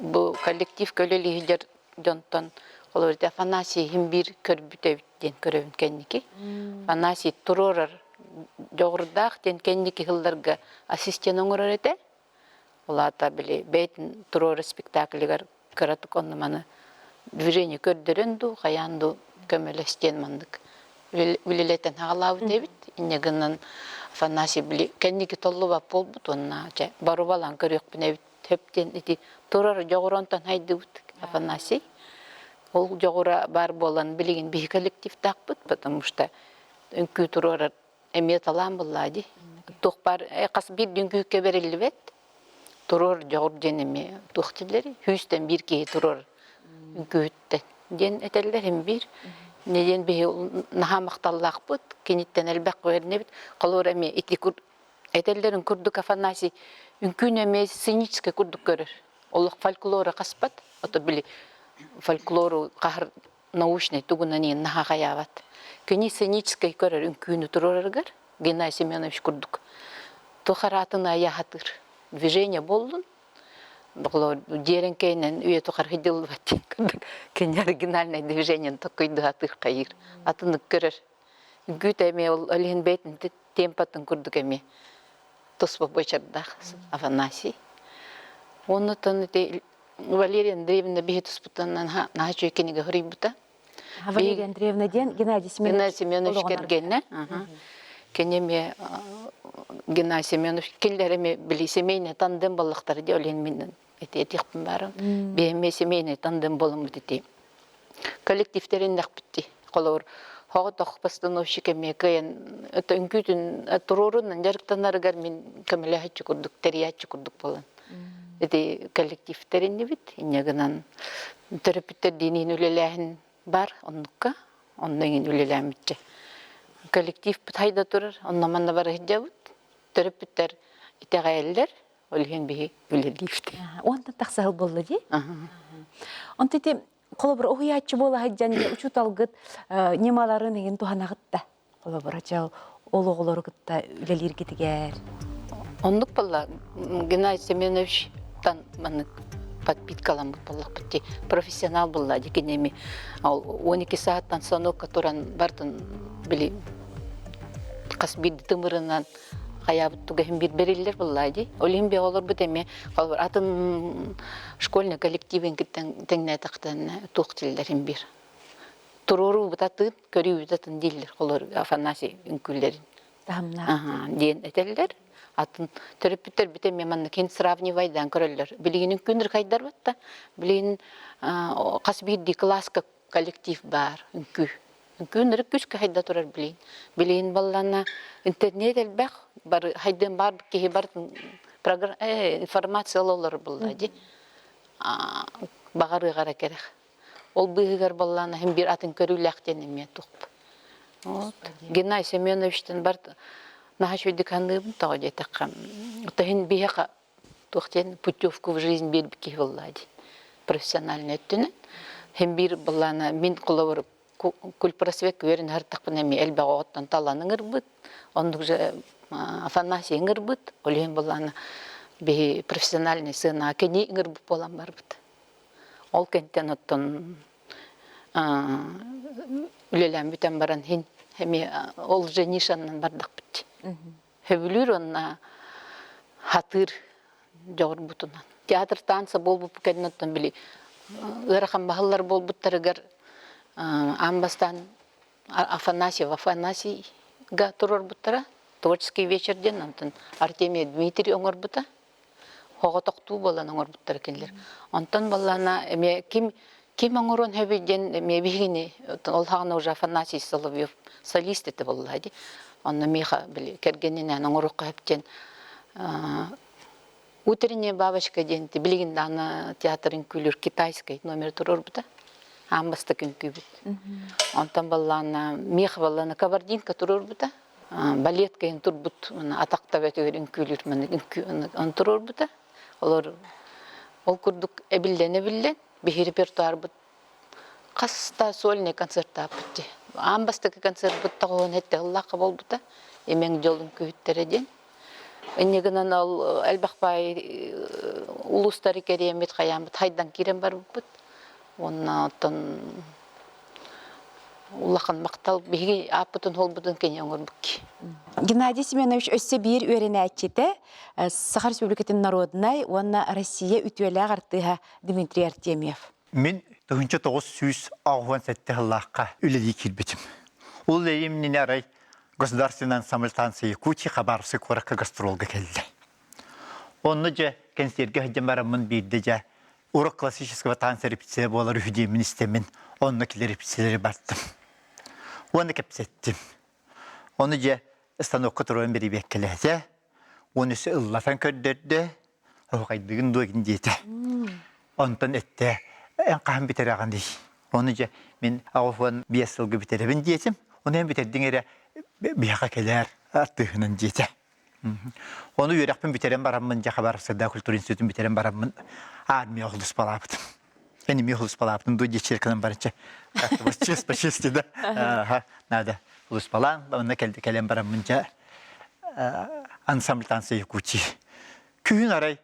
бу коллектив көлө дьонтон холобура Афанасий иһин биир көрбүт эбит диэн көрөбүн кэнники. Афанасий туруорар дьоҕурдаах диэн кэнники сылларга ассистент оҥорор этэ. Ол аата били бэйэтин туруорар спектаклыгар кыратык онно-маны движение көрдөрөн дуу, хайаан дуу көмөлөс диэн маннык үлэлэтэн хаалаабыт эбит. Инньэ гынан Афанасий били кэнники толлубат буолбут уонна чэ барубалаан көрүөхпүн эбит хөп диэн ити турар дьоҕуронтон хайдыбыт Афанасий. Ол дьоҕура баар буолан билигин биһи коллективтаахпыт, потому что үҥкүү туруорар эмиэ талаан буллаа дии. Туох баар хас биир үҥкүүккэ бэриллибэт. Туруор дьоҕур диэн эмиэ туох дииллэрий? Сүүстэн биир киһи туруор үҥкүүһүттэн диэн этэллэр иһин биир. Не диэн биһи наһаа махталлаахпыт, киниттэн элбэх үөрэнэбит. Холобура эмиэ ити этэллэрин курдук Афанасий үҥкүүнү эмиэ сценическэй курдук көрөр. Олох фольклору хаспат. Ото били фольклору хаһар научнай тугунан иһин наһаа хайаабат. Кини сценическэй көрөр үҥкүүнү туруорарыгар Геннадий Семенович курдук туох араатын айаһатыр движение буоллун дьиэрэҥкэйинэн үйэ тухары сылдьыллыбат диэн курдук кини оригинальное движениени токкуйдуһатыыр хайыыр атыннык көрөр үҥкүүтэ эмиэ ол иһин бэйэтин темпатын курдук эмиэ туспа буочардаах Афанасий оннуттан ити Валерия Андреевна биһи туспутунан наһаа үчүгэй кинигэ суруйбута. Валерия Андреевна диэн Геннадий Семенович Геннадий Семенович кэргэнэ. Кини эмиэ Геннадий Семенович кинилэр эмиэ били семейный тандем буоллахтара дии ол иһин мин ити этиэхпин баарым. Биһи эмиэ семейный тандем буоламмыт ити. Коллективтэриннэхпит дии. Холобур, соҕотох постановщик эмиэ кыайан үҥкүүтүн туруорунан дьарыктанарыгар мин көмөлөһөччү курдук, тэрийээччи курдук буолан ити коллективтэр иннибит. Инньэ гынан төрөппүттэрдиин үлэлээһин бар оннукка, онно иҥин үлэлээммитчэ. Коллективпыт хайда турар, онно манна бара сылдьабыт. Төрөппүттэр итэҕэйэллэр, ол иһин биһи үлэлиибит. Уонтан тахса сыл буолла дии. Онто ити Холобур, уһуйааччы буола сылдьан учууталгыт ньымаларын игин туһанаҕыт да? Холобура, чэ, ол оҕолору кытта үлэлииргитигэр. Оннук буолла. Геннадий Семеновичтан маннык подпиткаламмыт буоллахпыт дии. Профессионал буолла дии кинеми. Ол 12 сааттан станокка туран бартын били хас биирди тымырынан хайаабыт тугаһын биир бэриллэр буолла дии. Ол иһин би олорбут эмиэ холобур атын школьный коллективин киттен тэҥнээтэхтэн туох дииллэрин биир. Туруоруу бутатын, көрүү бутатын дииллэр холор Афанасий үҥкүүлэрин. Таһымнаах. Диэн этэллэр. Атын төрөппүттэр бит эмиэ маннык хин сравнивайдаан көрөллөр. Билигин үҥкүүн ыркайдар батта. Билигин хас биирдии кылааска коллектив баар үҥкүү. Үҥкүүн ырык күскэ хайда турар билигин. Билигин баллана интернет элбэх, бары хайдыан бар киһи бар информация олорор булла ди. Баҕарыаҕара кэрэх. Ол быыһыгар баллаана иһин биир атын көрүүлээх диэн эмиэ туохпут. Вот. Геннадий Семеновичтан бар наһаа үчүгэйдик саныыбын тоҕо диэтэххэ, иһин биһиэхэ туох диэн путевку в жизнь биэрбит киһи буолла дии профессиональнай өттүнэн. Иһин биир былаана мин холобур кульпросвет үөрэн аһартахпына эмиэ элбэх оҕоттон талан ыҥырбыт. Оннук же Афанасий ыҥырбыт. Ол иһин былаана биһи профессиональный сыанаҕа кини ыҥырбыт буолан барбыт. Ол кэнтэн оттон үлэлээн бүтэн баран иһин эмиэ ол же нишаннан бардахпыт. Сөбүлүүр уонна хатыыр дьоҕурбутунан. Театр танца буолбуппут кэнниттэн били ыарахан баһыллар буолбуттарыгар аан бастаан Афанасьев Афанасийга туруорбуттара. Творческий вечер диэн онтон Артемий Дмитрий оҥорбута. Оҕотохтуу буолан оҥорбуттара кинилэр. Онтон баллаана эмиэ ким ким оҥоруон сөбүй диэн эмиэ биһигини ол хаҕана уже Афанасий Соловьев солист этэ буолла дии. Онно миэхэ били кэргэнинээн оҥоруохха сөп диэн Утренняя бабочка диэн билигин даҕаны театр үҥкүүлүүр китайский номер туруорбута. Аан бастакы үҥкүүбүт. Онтон баллаана миэхэ баллаана кабардинка туруорбута. Балет кэйин турбут атах төбөтүгэр үҥкүүлүүр маннык үҥкүү туруорбута. Олор ол курдук эбиллэн-эбиллэн биһи репертуарбыт хас да сольный концертааппыт дии. Аан бастакы концертбыт тоҕуһун этте ыллаахха буолбута. Имэҥ дьол үҥкүүһүттэрэ диэн. Инньэ гынан ол элбэх баай улуустары кэриэммит хайааммыт хайдан киирэн барбыппыт. Уонна оттон улахан махтал биһиги ааппытын холбутун кини оҥорбут Геннадий Семенович өссө биир үөрэнээччитэ Саха Республикатын народнай уонна Россия үтүөлээх артыыһа Дмитрий Артемьев. Мин 1987 сыллаахха үлэлии киирбитим. Ол иннинэ арай Государственный ансамбль танцы Якутии Хабаровскай куоракка гастролга кэллэ. Онно дьэ кэнсиэргэ сылдьан бараммын биирдэ дьэ урок классического танца репетиция буолар үһү диэммин истэммин онно кэлэр репетициялары бардым. Уонна кэпсэттим. Ону дьэ станокка туруоран бирибиэккэлээтэ. Уон өссө ыллатан көрдөрдө. Оһуохайдыгын дуо диэтэ. Онтон эттэ эн хаһан бүтэрэҕиний? Ону дьэ мин 85 сылга бүтэрэбин диэтим. Ону эн бүтэрдиҥ эрэ биһиэхэ кэлээр артыыһынан диэтэ. Ону үөрэхпин бүтэрэн бараммын, дьэ Хабаровскайдаа культура институтун бүтэрэн бараммын армия холуспалаабытым. Эн эмиэ холуспалаабытым дуу диэччилэр кэлэн баранча как-то вот честь по чести да ага надо холуспалаан онно кэлэн бараммын дьэ ансамбль танца Якутии. Күһүн арай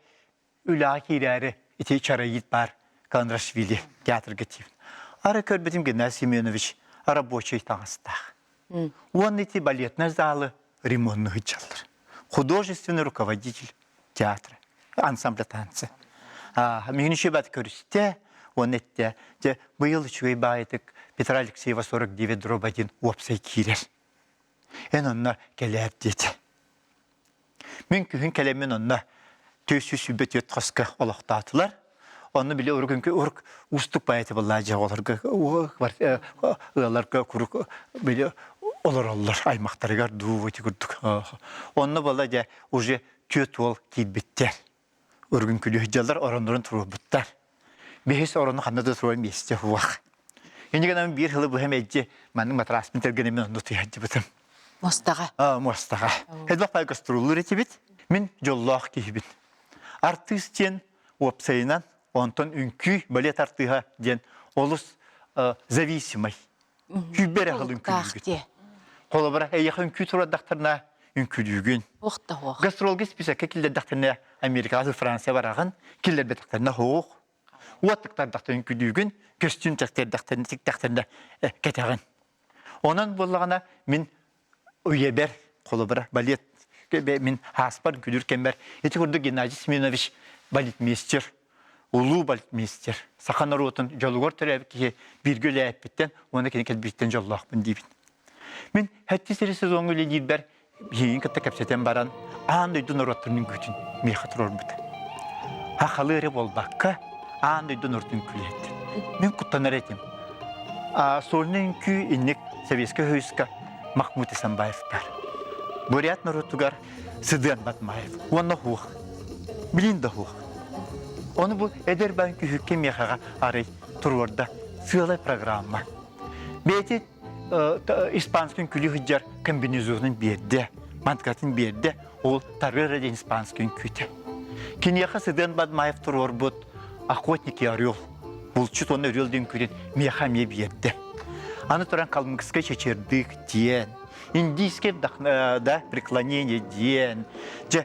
үлэҕэ киирээри ити чароит баар Каландрашвили театрга тиийбит. Ара көрбүтүм Геннадий Семенович рабочий таҥастаах. Уонна ити балетнай залы ремонтну сылдьаллар. Художественный руководитель театра, ансамбля танцы. Миһин үчүгэй көрүстэ, уонна эттэ, дьэ быйыл үчүгэй баайытык Петра Алексеева 49 дробь 1 уопсай киирэр. Эн онно кэлээр диэтэ. Мин күһүн кэлэммин онно 424 хоска олохтоотулар. Онно били урук урук уустук поэты буоллаа дьэ оҕолорго ыалларга курук били олороллор аймахтарыгар дуу ити курдук. Онно буолла дьэ уже түөрт уол киирбиттэр. Өргүн күлүһдьаллар ороннорун туруорбуттар. Бэһис орону ханна да туруор миэстэ суох. Инньэ гынан биир сылы быһа мэлдьи маннык матраспын тэлгэнэммин онно туйаһдьыбытым. Муостаҕа. Аа, муостаҕа. Элбэх баай гастроллуур этибит. Мин дьоллоох киһибин. Артыыс диэн уопсайынан, онтон үҥкүү, балет артыыһа диэн. Олус зависимый. Күүбэр эрэ хыл үҥкүүлүүгүт. Холобура, эйиэхэ үҥкүү туруордахтарына үҥкүүлүүгүн. Туох да суох. Гастролга исписэккэ киллэрдэхтэринэ Америкаҕа Франция бараҕын, киллэрбэтэхтэринэ суох. Уот тыктардахтарына үҥкүүлүүгүн, көстүүм тэктэрдэхтэринэ тиктэхтэринэ кэтэҕин. Онон буоллаҕына мин үйэбэр, холобура, балет мин ааспар үҥкүүлүүр кэммэр ити курдук Геннадий Семенович балетмейстер, улуу балетмейстер, саха норуотун дьолугар төрөөбүт киһи бииргэ үлэлээппиттэн уонна кини кэлбититтэн дьоллоохпун диибин. Мин сэттис эрэ сезоҥҥа үлэлиирбэр биһигини кытта кэпсэтэн баран, аан дойду норуоттарын үҥкүүтүн миэхэ туруорбута. Хахалы эрэ буолбакка, аан дойду норуотун үҥкүүлэттим. Мин куттанар этим. Сольный үҥкүү инник Советскай Союзка Махмуд Исамбаев бар. Бурят норуотугар Сыдыан Батмаев уонна хуох. Билин да хуох. Ону бу эдэр бан күһүккэ миэхэҕэ арый туруорда сыалай программа. Бэйти испанскын күлүү сылдьар комбинезонун биэрдэ, манткатын биэрдэ, ол Тарыра диэн испанскын күүтэ. Киниэхэ Сыдыан Бадмаев туруорбут «Охотник и орел» булчут уонна орел диэн күрүн миэхэ эмиэ биэрдэ. Аны туран калмыкскай чэчирдык диэн, индийскэй да преклонение диэн, дьэ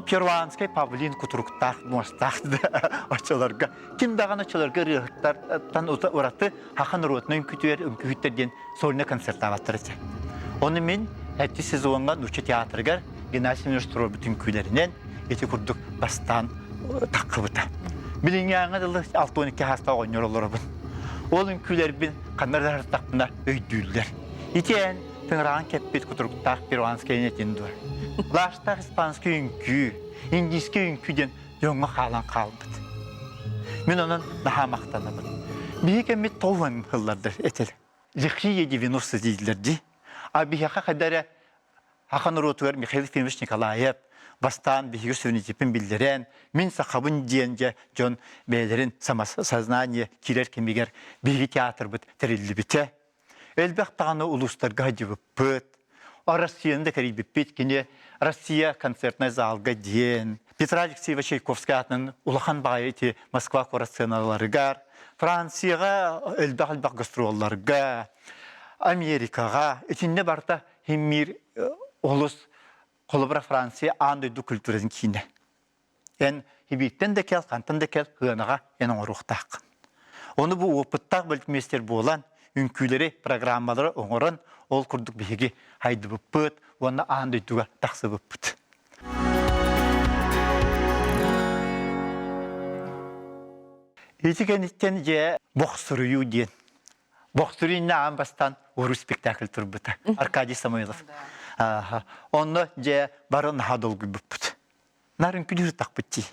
перуанскай павлин кутуруктаах муостаах да оччолорго ким даҕаны оччолорго ырыаһыттартан ураты Саха норуотунай үҥкүүтүгэр үҥкүүһүттэр диэн сольнай концертаабаттар этэ. Ону мин сэттис сезоҥҥа нуучча театрыгар Геннадий Семенович туруорбут үҥкүүлэринэн ити курдук бастаан таххыбыта. Билиҥҥээҥҥэ дылы 62 саастаах оҕонньор олоробун. Ол үҥкүүлэрбин ханна да сырыттахпына өйдүүллэр. Ити эн тыҥыраҕын кэппит кутуруктаах перуанскай этин дуо? Лаштаах испанскай үҥкүү, индийскэй үҥкүү диэн дьоҥҥо хаалан хаалбыт. Мин онон наһаа махтанабын. Биһи кэммит тоҕуһан ыллардар этил. Лихие 90 дииллэр дии. А биһиэхэ хайда эрэ Аха норуотугар Михаил Ефимович Николаев бастаан биһиги суверенитеппин биллэрэн, мин сахабын диэн дьэ дьон бэйэлэрин самосознание киирэр кэмигэр биһиги театрбыт тэриллибитэ. Элбэх даҕаны улуустарга сылдьыбыппыт. Россияны да кэрийбиппит. Кини Россия концертнай залга диэн, Петра Алексеева Чайковскай аатынан улахан баҕайы ити Москва куорат сценаларыгар, Францияҕа элбэх-элбэх гастролларга, Америкаҕа итиннэ барыта химмиир олус холобура Франция аан дойду культуратын киинэ. Эн Сибииртэн да кэл, хантан да кэл, сыанаҕа эн оҥоруохтааххын. Ону бу уопуттаах балетмейстер буолан, үҥкүүлэри, программалары оҥорон, ол курдук биһиги хайдыбыппыт уонна аан дойдуга тахсыбыппыт. Ити кэнниттэн дьэ бохсуруйуу диэн. Бохсуруйуу иннэ аан бастаан уруу спектакль турбута. Аркадий Самойлов. Онно дьэ бары наһаа долгуйбуппут. Наар үҥкүүлүүр тахпыт дии.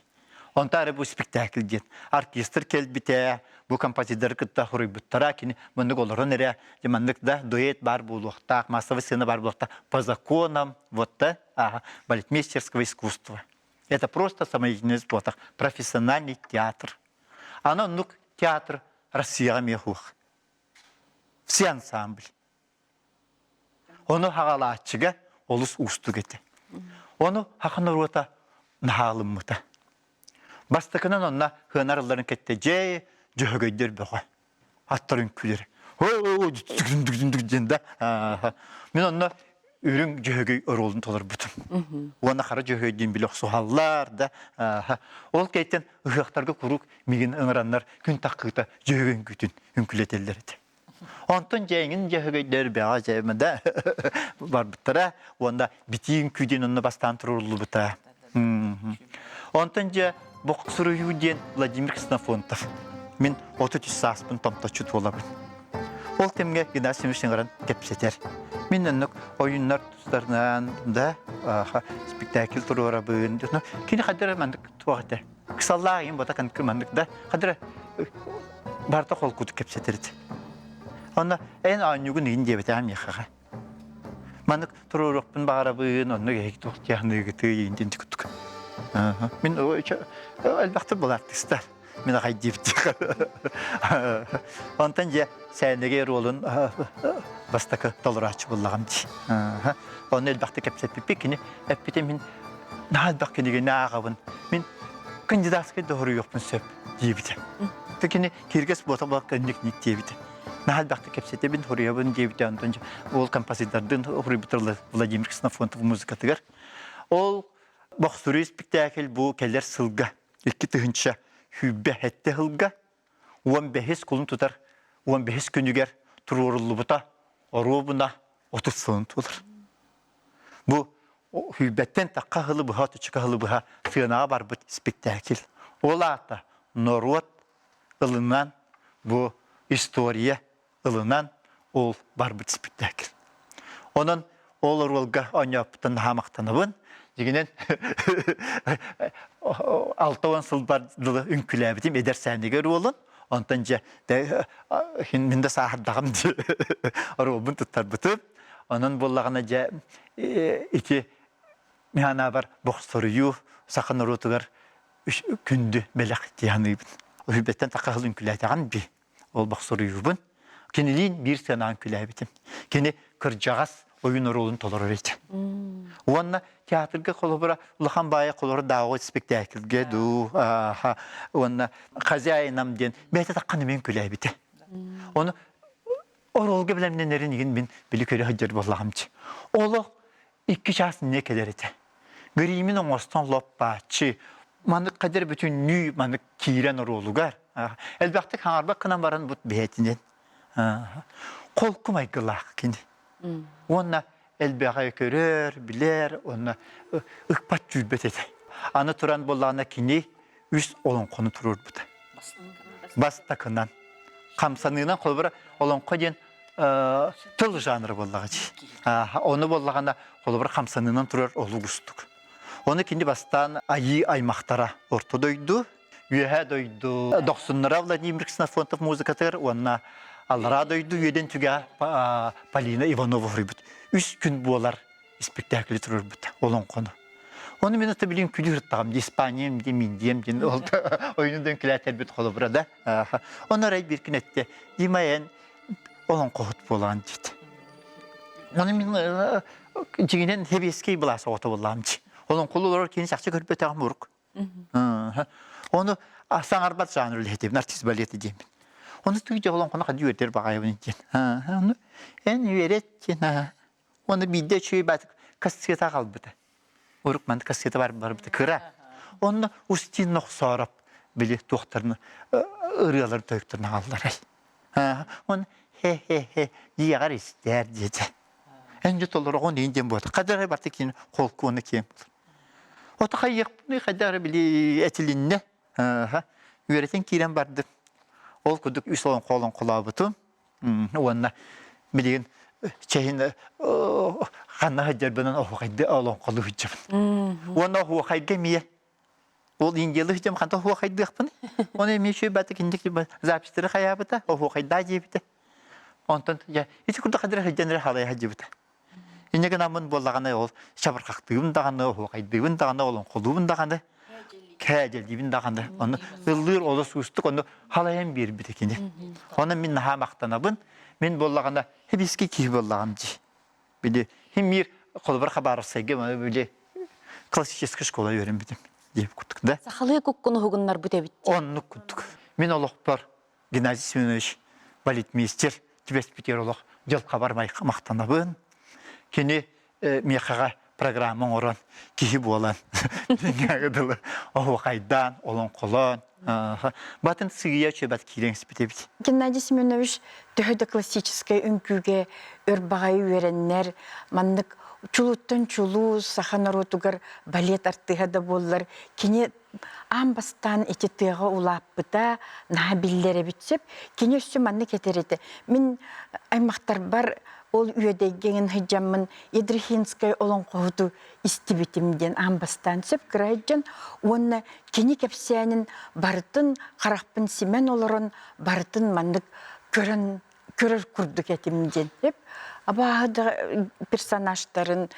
Онто ары бу спектакль диэн. Оркестр кэлбитэ, бу композиторы кытта хоруйбуттара, кини маннык олорон эрэ, маннык да дуэт баар буолуохтаах, массовый сцена баар буолуохтаах по законам, вот да, ага, балетмейстерского искусства. Это просто самоединец буолтах, профессиональный театр. Аны оннук театр Россияҕа эмиэ суох. Все ансамбль. Ону хаҕалааччыга олус уустук этэ. Ону саха норуота наһаалыммыта. Бастакынан онно хыанар ылларын кэттэ дьээ дьөһөгөйдөр бөҕө. Аттар үҥкүүлэр. диэн да. Мин онно үрүҥ дьөһөгөй оруолун толорбутум. Уонна хара дьөһөгөй диэн били охсуһаллар да. Ол кэйтэн ыһыахтарга куруук мигин ыҥыраннар күн таххыыта дьөһөгөй үҥкүүтүн үҥкүүлэтэллэр этэ. Онтон дьэҥин дьөһөгөйдөр бэҕэ дьээмэ да барбыттара уонна битии үҥкүү диэн онно бастаан туруоруллубута. Онтон дьэ бохсуруйуу диэн Владимир Ксенофонтов. Мин 33 сааспын томточчу туолабын. Ол кэмҥэ Геннадий Семенович ыҥыран кэпсэтэр. Мин оннук ойуннар тустарынан да спектакль туруорабын. Кини хайдах эрэ маннык туох этэ. Ыксаллаах ийэм бота маннык да хадыра барыта холкутук кэпсэтэр этэ. Онно эн оонньуугун игин диэбэтэҕим миэхэҕэ. Маннык туруоруохпун баҕарабын, онно эһиги туох дьаһаныыгытый диэн курдук. Мин элбэхтик был артистар. Мин ахай диэбит. Онтон дьэ Сээнэгэ ролун бастакы толорооччу буллаҕым дии. Онно элбэхтик кэпсэппиппит кини эппитим мин наһаа элбэх кинигэни ааҕабын. Мин кандидатскай да хоруйуохпун сөп. диэбитэ. Кини кииргэс буота буолак ник диэбитэ. Наһаа элбэхтик кэпсэтэбин, хоруйабын диэбитэ. Онтон ол композитордын хоруйбутар Владимир Ксенофонтов музыкатыгар. Ол бохсуруй спектакль бу кэлэр сылга 2027 сылга 15 кулун тутар 15 күнүгэр туруоруллубута оруобуна 30 сылын туолар. Бу сүүрбэттэн тахха сылы быһа, отучча сылы быһа сыанаҕа барбыт спектакль. Ол аата норуот ылынан бу история ылынан ол барбыт спектакль. Онон ол оруолга оонньооппуттан наһаа махтанабын. Дьиҥинэн 60 сылбар дылы үҥкүүлээбитим эдэр сээнигэр уолун. Онтон дьэ мин да сааһырдаҕым дии оруолбун туттарбытым. Онон буоллаҕына дьэ ити миһанаабар бохсоруйуу саха норуотугар күндү бэлэх дии саныыбын. Үһүбэттэн таха сыл үҥкүүлээтэҕим би ол бохсоруйуубун. Кинилиин биир сыанаан күлээбитим. Кини кырдьаҕас ойун оруолун толорор этэ. Уонна театрга холобура улахан баайа холобура дааҕы спектакльге дуу уонна хозяином диэн бэйэтэ тахханы мен күлээбитэ. Ону оруолга бэлэмнэнэрин игин мин били көрө сылдьар буоллаҕымчы. Олох икки чаас инньэ кэлэр этэ. Гримин оҥостон лоппааччы, маннык хадер бүтүннүү маннык киирэн оруолугар. Элбэхтик хаҥарбак гынан баран бут бэйэтинэн. Холку майгылаах кини. Уонна элбэҕи көрөр, билэр, уонна ыкпат түүрбэт этэ. Аны туран буоллаҕына кини үс олоҥхону туруорбута. Бастакынан. Хамсаныынан холобура олоҥхо диэн тыл жанры буоллаҕа дии. Ону буоллаҕына холобура хамсаныынан турар олук устук. Ону кини бастаан айыы аймахтара орто дойду, үөһээ дойду дохсуннара Владимир Ксенофонтов музыкатыгар уонна аллараа дойду үөдэн түгэҕэ Полина Иванова хоруйбут. Үс күн буолар испэктээкили туруорбута олоҥхону. Ону мин ата билин күлүү ырыттаҕым ди Испаниям ди Индиям диэн ол ойуну дөҥкүлээтэрбит холобура да. Ону арай биир күн этте Дима эн олоҥхоһут буолаҕын диэт. Ону мин дьиҥинэн сэбиэскэй былаас оҕото буоллаҕым дии. Олоҥхолуу олорор киһини чахчы көрбөтөҕүм урук. Ону саҥарбат жанр үлэһитибин, артист балета диэммин. Ону тыый олоҥхону хадыы үөрдэр баҕайыбын диэн. Ону эн үөрэт диэн. Уонна биирдэ үчүгэй баатык кассета аҕалбыта. Урук манна кассета бар барбыта кыра. Онно Устин Нохсоороп били туохтарын ырыалар тойуктарын аҕалларай. Он хе-хе-хе дьиэҕэр истээр диэтэ. Эн дьэ толороҕун иин диэн буолта. Хадары барта киин холкуону киэн буолар. Ото хайыахпыный хайдары били этилиннэ. Үөрэтин киирэн бардым. Ол курдук үс олоҥхо олоҥхолообутум. Уонна билигин чэһин ханна сылдьарбынан оһуохайды олоҥхолуу сылдьабын. Уонна оһуохайга эмиэ ол индиялыы сылдьам ханта оһуохайдыахпын. Оны эмиэ үчүгэй баатык инник записьтары хайаабыта, оһуохайдаа диэбитэ. Онтон дьэ ити курдук хадыра сылдьан эрэ халайа сылдьыбыта. Инньэ гынаммын буоллаҕына ол чабырҕахтыыбын даҕаны, оһуохайдыыбын даҕаны, олоҥхолуубун даҕаны, кээдьэлиибин даҕаны. Ону ыллыыр олус уустук, ону халайан биэрбитэ кини. Онон мин наһаа махтанабын. Мин буоллаҕына хибиски киһи буоллаҕым дии. Били хим мир холобур Хабаровскайга били классическая школа үөрэммитим диэбит курдук да. Сахалыы куккун уһугуннарбыт эбит. Оннук курдук. Мин олохпор Геннадий Семенович балетмейстер түбэспитигэр олох дьылҕабар махтанабын. Кини миэхэҕэ программа оҥорон киһи буолан дылы оһуохайдаан, олоҥхолоон батын сыыйа чөбөт киирэн испит эбит. Геннадий Семенович төһө да классическай үҥкүүгэ өр баҕайы үөрэннэр, маннык чулууттан чулуу саха норуотугар балет артыыһа да буоллар, кини аан бастаан ити тыаҕа улааппыта наһаа биллэр эбит сөп. Кини өссө маннык этэр этэ. Мин аймахтарбар ол үөдэйгэ эҥин сылдьаммын Ядрихинскай олоҥхоһуту истибитим диэн аан бастаан сөп кыра сылдьан уонна кини кэпсээнин барытын харахпын симэн олорон барытын маннык көрөн көрөр курдук этим диэн сөп. Абааһы да персонажтарын,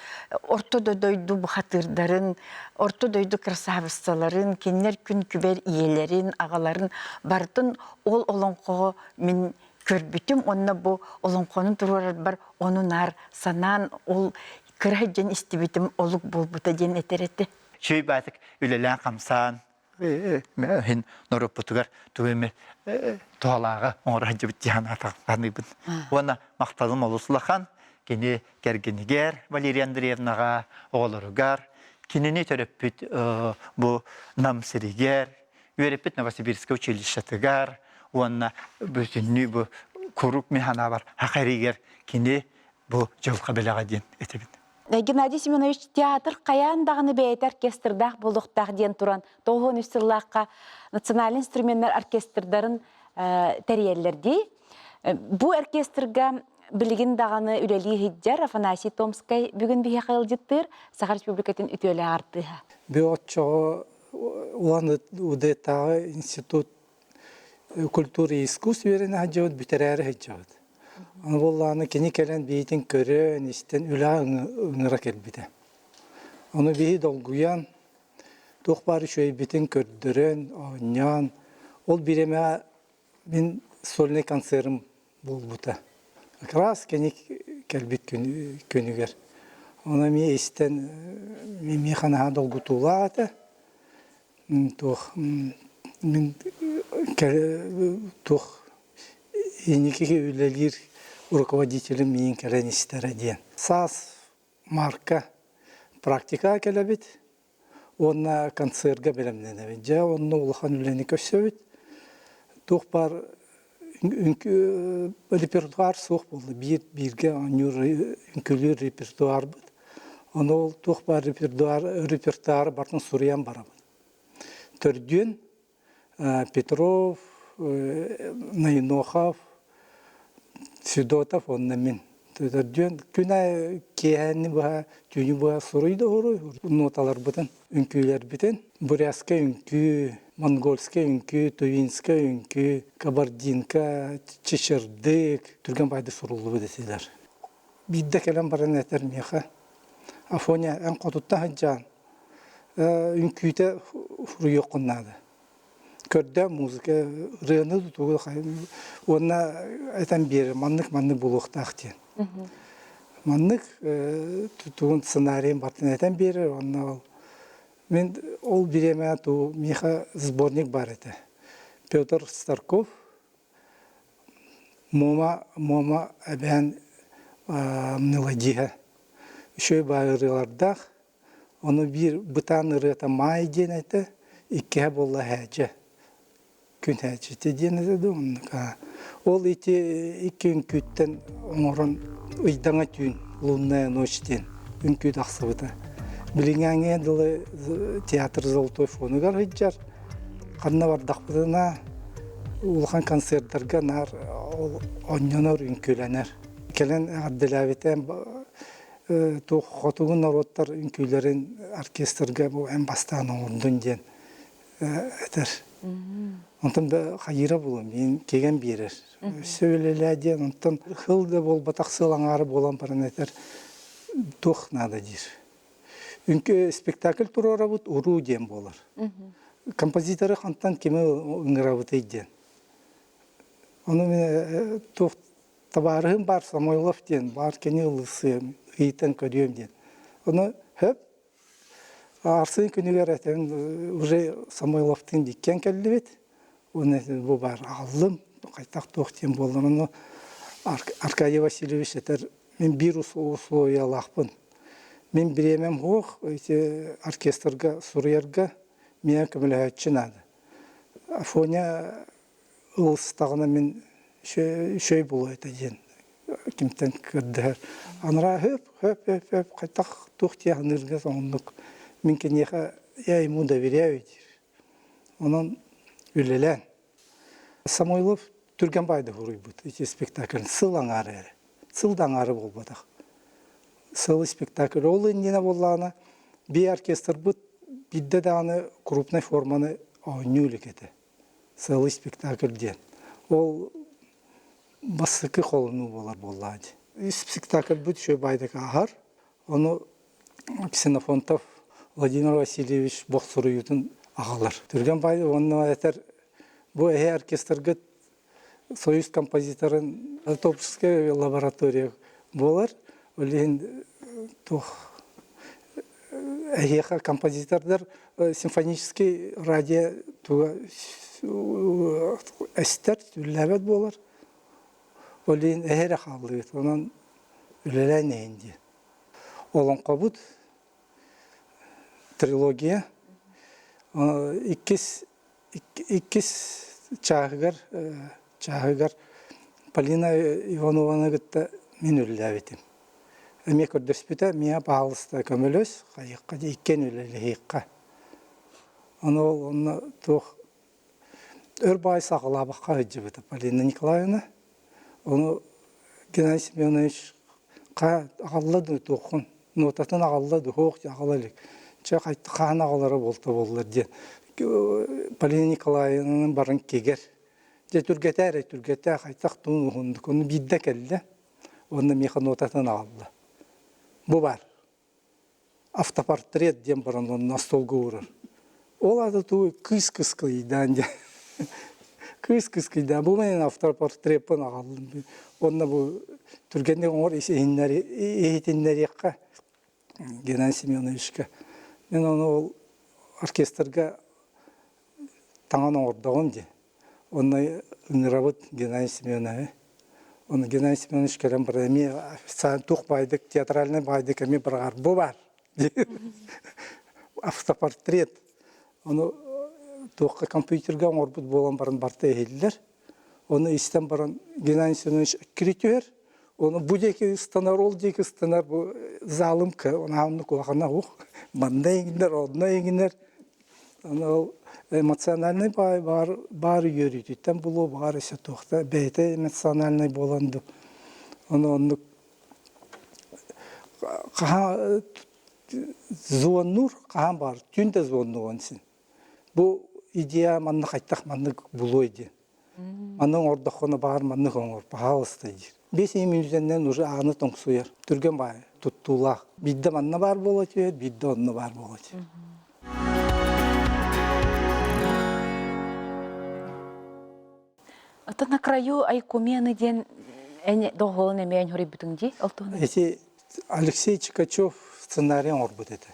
орто да дойду бухатыырдарын, орто дойду красавицаларын, кинилэр күн күбэр ийэлэрин, аҕаларын барытын ол олоҥхоҕо мин көрбүтүм уонна бу олоҥхону туруорарбар ону наар санаан ол кыра сылдьан истибитим олук буолбута диэн этэр этэ. Үчүгэй баатык үлэлээн-хамсаан. Иһин норуоппутугар тугу эмэ туһалааҕы оҥоро сылдьыбыт дии саныыбын. Уонна махталым олус улахан. Кини кэргэнигэр Валерия Андреевнаҕа, оҕолоругар, кинини төрөппүт бу Нам сиригэр, үөрэппит Новосибирскай училищетыгар уонна бүтүннүү бу куруук мин санаабар саха эригэр кини бу дьылҕа бэлэҕэ диэн этэбин. Геннадий Семенович театр хайаан даҕаны бэйэтэ оркестрдаах буолуохтаах диэн туран 93 сыллаахха национальный инструменнар оркестрдарын тэрийэллэр дии. Бу оркестрга билигин даҕаны үлэлии сылдьар Афанасий Томскай бүгүн биһиэхэ ыалдьыттыыр Саха Республикатын үтүөлээх артыыһа. Бү оччоҕо Улан-Удэтааҕы институт культуры и искусств үөрэнэ сылдьабыт, бүтэрээри сылдьабыт. Аны буоллаҕына кини кэлэн биһитин көрөн, истэн үлэҕэ ыҥыра кэлбитэ. Ону биһи долгуйан, туох баар үчүгэйбитин көрдөрөн, оонньоон, ол бириэмэҕэ мин сольнай концерым буолбута. Как раз кини кэлбит күнүгэр. Ону эмиэ истэн, миэхэ наһаа долгутуулаах этэ. Туох мин туох инники үлэлиир руководителим миигин кэлэн истэрэ диэн. Саас Марка практикаҕа кэлэбит уонна концерга бэлэмнэнэбит. Дьэ онно улахан үлэни көрсөбүт. Туох баар репертуар суох буолла. Биир бииргэ оонньуур үҥкүүлүүр репертуарбыт. Ону ол туох баар репертуар репертуары барытын суруйан барабын. Төрдүөн Петров, Ноинохов, Федотов уонна мин. Төрдүөн күн аайы киэһээни быһа, түүнү быһа суруй да уруй ноталарбытын, үҥкүүлэрбитин. Бурятскай үҥкүү, монгольскай үҥкүү, тувинскай үҥкүү, кабардинка, чечердык түргэн баайды суруллубут этилэр. Биирдэ кэлэн баран этэр миэхэ, Афоня, эн хотуттан сылдьаан, үҥкүүтэ суруйуоххун наада. Көрдөө музыка ырыаны тутугу уонна этэн биэрэр маннык маннык буолуохтаах диэн. Маннык тутугун сценарийын барытын этэн биэрэр уонна ол мин ол бириэмэ туу миэхэ сборник бар этэ. Петр Старков Муома Муома эбээн мелодиһа үчүгэй баай ырыалардаах Ону биир бытаан ырыата Маай диэн этэ, иккиһэ буолла Һээдьэ. Күн һээдьэтэ диэн этэ дуу оннук. Ол ити икки үҥкүүттэн оҥорон Ыйдаҥа түүн, Лунная ночь диэн үҥкүү тахсыбыта. Билиҥҥээҥҥэ дылы театр Золотой фонугар сылдьар. Ханна бардахпытына улахан концерттарга наар ол оонньонор, үҥкүүлэнэр. Кэлэн эҕэрдэлээбитэ туох хотугу норуоттар үҥкүүлэрин оркестрга бу эн бастаан оҥордун диэн этэр. Онтон да хайыыра буолуом миин кигэн биэрэр. Өссө үлэлээ диэн онтон хыл да буолбатах сыл аҥаара буолан баран этэр туох наада диир. Үҥкүү спектакль туруорабыт уруу диэн буолар. Композиторы хантан кими ыҥырабытый диэн. Ону мин туох табаарыһым баар Самойлов диэн баар кини ылысыам, ыйытан көрүөм диэн. Ону хөп Арсыын күнүгэр этэн уже Самойловтыын иккиэн кэллибит. Уонна бу баар аҕаллым, хайдах туох диэн буоллар. Ону Аркадий Васильевич этэр, мин биир условиялаахпын. Мин бириэмэм суох, ити оркестрга суруйарга миэхэ көмөлөһөөччү наада. Афоня ылыстаҕына мин үчүгэй буолуо этэ диэн кимтэн көрдөһөр. Анараа хөп хөп хөп хөп хайдах туох дии саныырга сонуннук мин киниэхэ я ему доверяю диир. Онон үлэлээн. Самойлов түргэн баайды суруйбут ити спектакль сыл аҥаара эрэ. Сыл да аҥаара буолбатах. Сыл спектакль ол иннинэ буоллаҕына би оркестрбыт биирдэ даҕаны крупнай форманы оонньуу илик этэ. Сыалы спектакль диэн. Ол бастакы холонуу буолар буоллаҕа дии. Спектакльбыт үчүгэй баайдык ааһар. Ону Ксенофонтов Владимир Васильевич бохсуруйуутун аҕалар. Түргэн баай уонна этэр бу эһэ оркестргыт Союз композиторын творческая лаборатория буолар. Ол иһин туох Эһиэхэ композитордар симфонический радио туга эстэр, үлэлээбэт буолар. Ол иһин эһэ эрэ хааллыбыт. Онон үлэлээн иһин диэн. Олоҥхобут трилогия иккис иккис чааһыгар чааһыгар Полина Иванованы кытта мин үлэлээбитим. Эмиэ көрдөспүтэ, миэхэ паһаалыста көмөлөс, хайыахха дии иккиэн үлэлэһиэххэ. Ону ол онно туох өр баай саҕалаабакка сылдьыбыта Полина Николаевна. Ону Геннадий Семенович ха аҕалла дуу туоххун нуотатын аҕалла дуу суох аҕала илик. Чэ хаһан аҕалара буолта буоллар диэн Полина Николаевнаны баран кигэр. Дьэ түргэтээ эрэ түргэтээ хайдах туун уһундук. Ону биирдэ кэллэ уонна миэхэ нуотатын аҕалла. Бу баар. Автопортрет диэн баран онно остуолга уурар. Ол аата туу кыыс кыскыйдаан диэн. Кыыс кыскыйдаан бу мен автопортреппын аҕаллым. Онно бу түргэнник оҥор иһитиннэриэххэ Геннадий Семеновичка. Мен ону ол оркестрга таҥан оҥордоҕум дии. Онно ыҥырабыт Геннадий Семеновиһы. Ону Геннадий Семенович кэлэн баран эмиэ официально туох баайдык театральнай баайдык эмиэ быраҕар бу баар автопортрет. Ону туохха компьютерга оҥорбут буолан баран барыта иһиллэр. Ону истэн баран Геннадий Семенович эккири түһэр. Ону бу диэки ыстанар, ол диэки ыстанар бу залым онно улахана ух манна иҥинэр, онно иҥинэр. Аны ол эмоциональнай баай баар, баар үөрүүтүттэн булуо баар өссө туохта бэйэтэ эмоциональнай буолан ду ону оннук хаһан звоннуур хаһан баар түүн да звоннуон син бу идея манна хайтах маннык булуой диэн Маннык оҥордоххуна баҕар маннык оҥор, пожалуйста диир. 5 мүнүүтэннэн уже ааны тоҥсуйар. Түргэн баайы, туттуулаах. Биирдэ манна баар буола түһэр, биирдэ онно баар буола түһэр. Оттон на краю Айкумены диэн эн доҕуһуолун эмиэ эн хоруйбутуҥ дии ол туһунан? Ити Алексей Чикачев сценарий оҥорбут этэ.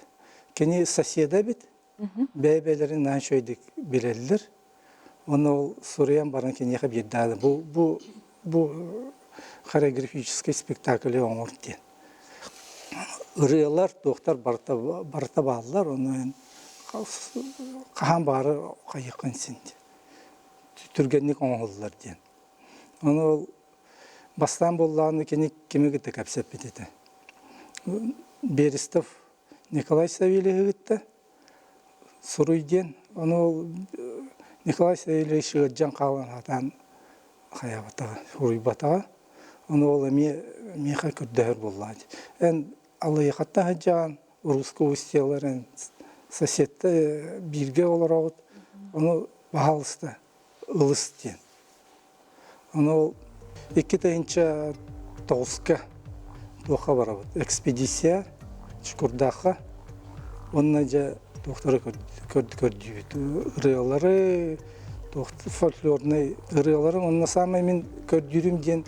Кини соседа эбит, Бэйэ-бэйэлэрин наһаа үчүгэйдик билэллэр. Уонна ол суруйан баран киниэхэ биэрдэҕинэ бу бу бу хореографическай спектаклы оҥор диэн. Ырыалар, туохтар барыта барыта бааллар, ону эн хаһан баҕарар хайыаххын син диэн. Түргэнник оҥоһуллар диэн. Ону ол бастаан буоллаҕына кини кими кытта кэпсэппит этэ. Берестов Николай Савельевиһы кытта суруй диэн, ону ол Николай Савельевич ыалдьан хаалан сатаан хайаабатаҕа, суруйбатаҕа. Ону ол эмиэ миэхэ көрдөһөр буоллаҕа дии. Эн Аллайыахаттан сылдьаҕын, русского устьелар эн соседта бииргэ олороҕут, ону баһаалыста ылыс диэн. Ону ол 2009-ка туохха барабыт? Экспедиция Чукурдаахха уонна дьэ туохтары көрдүүбүт ырыалары, туох фольклорнай ырыалары уонна саамай мин көрдүүрүм диэн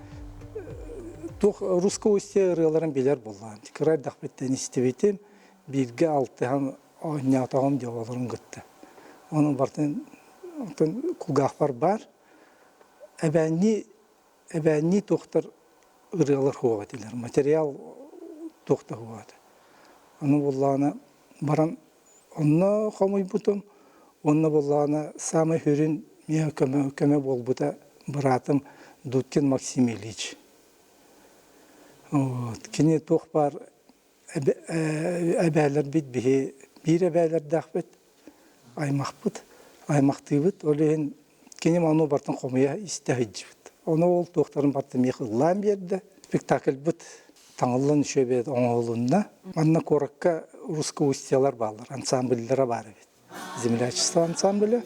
туох русского устья ырыаларын билэр буоллаҕым. Кыра эрдэхпиттэн истибитим, бииргэ алтыһан оонньоотоҕум дьэ оҕолорун кытта. Ону барытын оттон кулгаахпар баар. Эбээннии эбээннии туохтар ырыалар суох этилэр, материал туох да суох этэ. Ону буоллаҕына баран онно хомуйбутум, уонна буоллаҕына саамай сүрүн миэхэ көмө, көмө буолбута быраатым Дудкин Максим Ильич. Вот. Кини туох баар эбээлэрбит биһи биир эбээлэрдээхпит, аймахпыт, аймахтыыбыт. Ол иһин кини ону барытын хомуйа истэ сылдьыбыт. Ону ол туохтарын барытын миэхэ ыллаан биэрдэ. Спектакльбыт таҥыллан үчүгэй оҥоһулунна. Манна куоракка русские устьялар бааллар, ансамбльлара баар эбит. Землячество ансамбля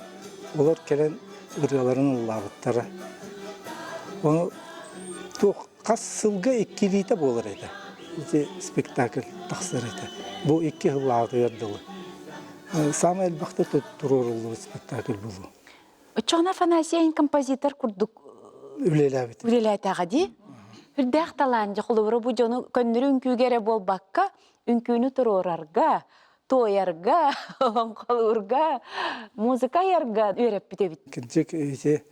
олор кэлэн ырыаларын ыллаабыттара. Ону туох хас сылга иккилиитэ буолар этэ. Ити спектакль тахсар этэ. Бу икки сыллааҕытыгар дылы. Саамай элбэхтэ туруоруллубут спектакль буолуо. Оччоҕуна Афанасий композитор курдук үлэлээбит. Үлэлээтэҕэ дии. Үрдээх талаан дьэ холобура бу дьону көннөрү үҥкүүгэ эрэ буолбакка, үҥкүүнү туруорарга, туойарга, олоҥхолуурга, музыка айарга үөрэппит эбит. Кырдьык ити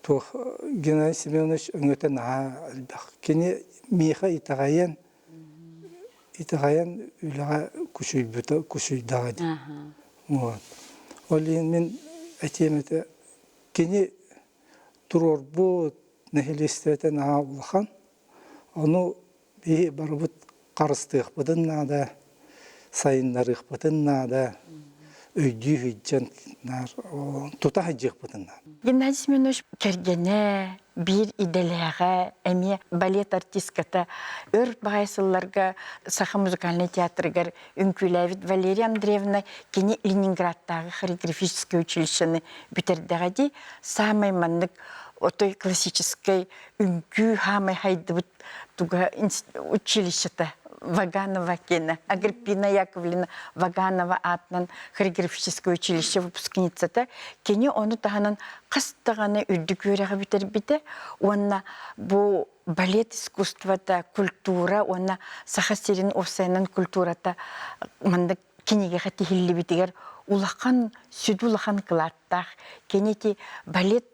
туох Геннадий Семенович өҥөтө наһаа элбэх. Кини миэхэ итэҕэйэн итэҕэйэн үлэҕэ кучуйбута кучуйдаҕа дии. Вот. Ол иһин мин этиэм этэ кини туруорбут нэһилиэстибэтэ наһаа улахан. Ону биһи барыбыт харыстыахпытын наада, сайыннарыахпытын наада, өйдүү сылдьан наар тута сылдьыахпытын наада. Геннадий Семенович кэргэнэ, биир идэлээҕэ, эмиэ балет артистката өр баҕайы сылларга Саха музыкальнай театрыгар үҥкүүлээбит Валерия Андреевна кини Ленинградтааҕы хореографическай училищены бүтэрдэҕэ дии, саамай маннык отой классическай үҥкүү хаамай хайдыбыт туга училищета Ваганова киэнэ Агриппина Яковлевна Ваганова аатынан хореографическое училище выпускницата кини ону таһынан хас даҕаны үрдүк үөрэҕи бүтэрбитэ уонна бу балет искусствота культура уонна Саха сирин уопсайынан культурата маннык кинигэҕэ тиһиллибитигэр улахан сүдү улахан кылааттаах кини ити балет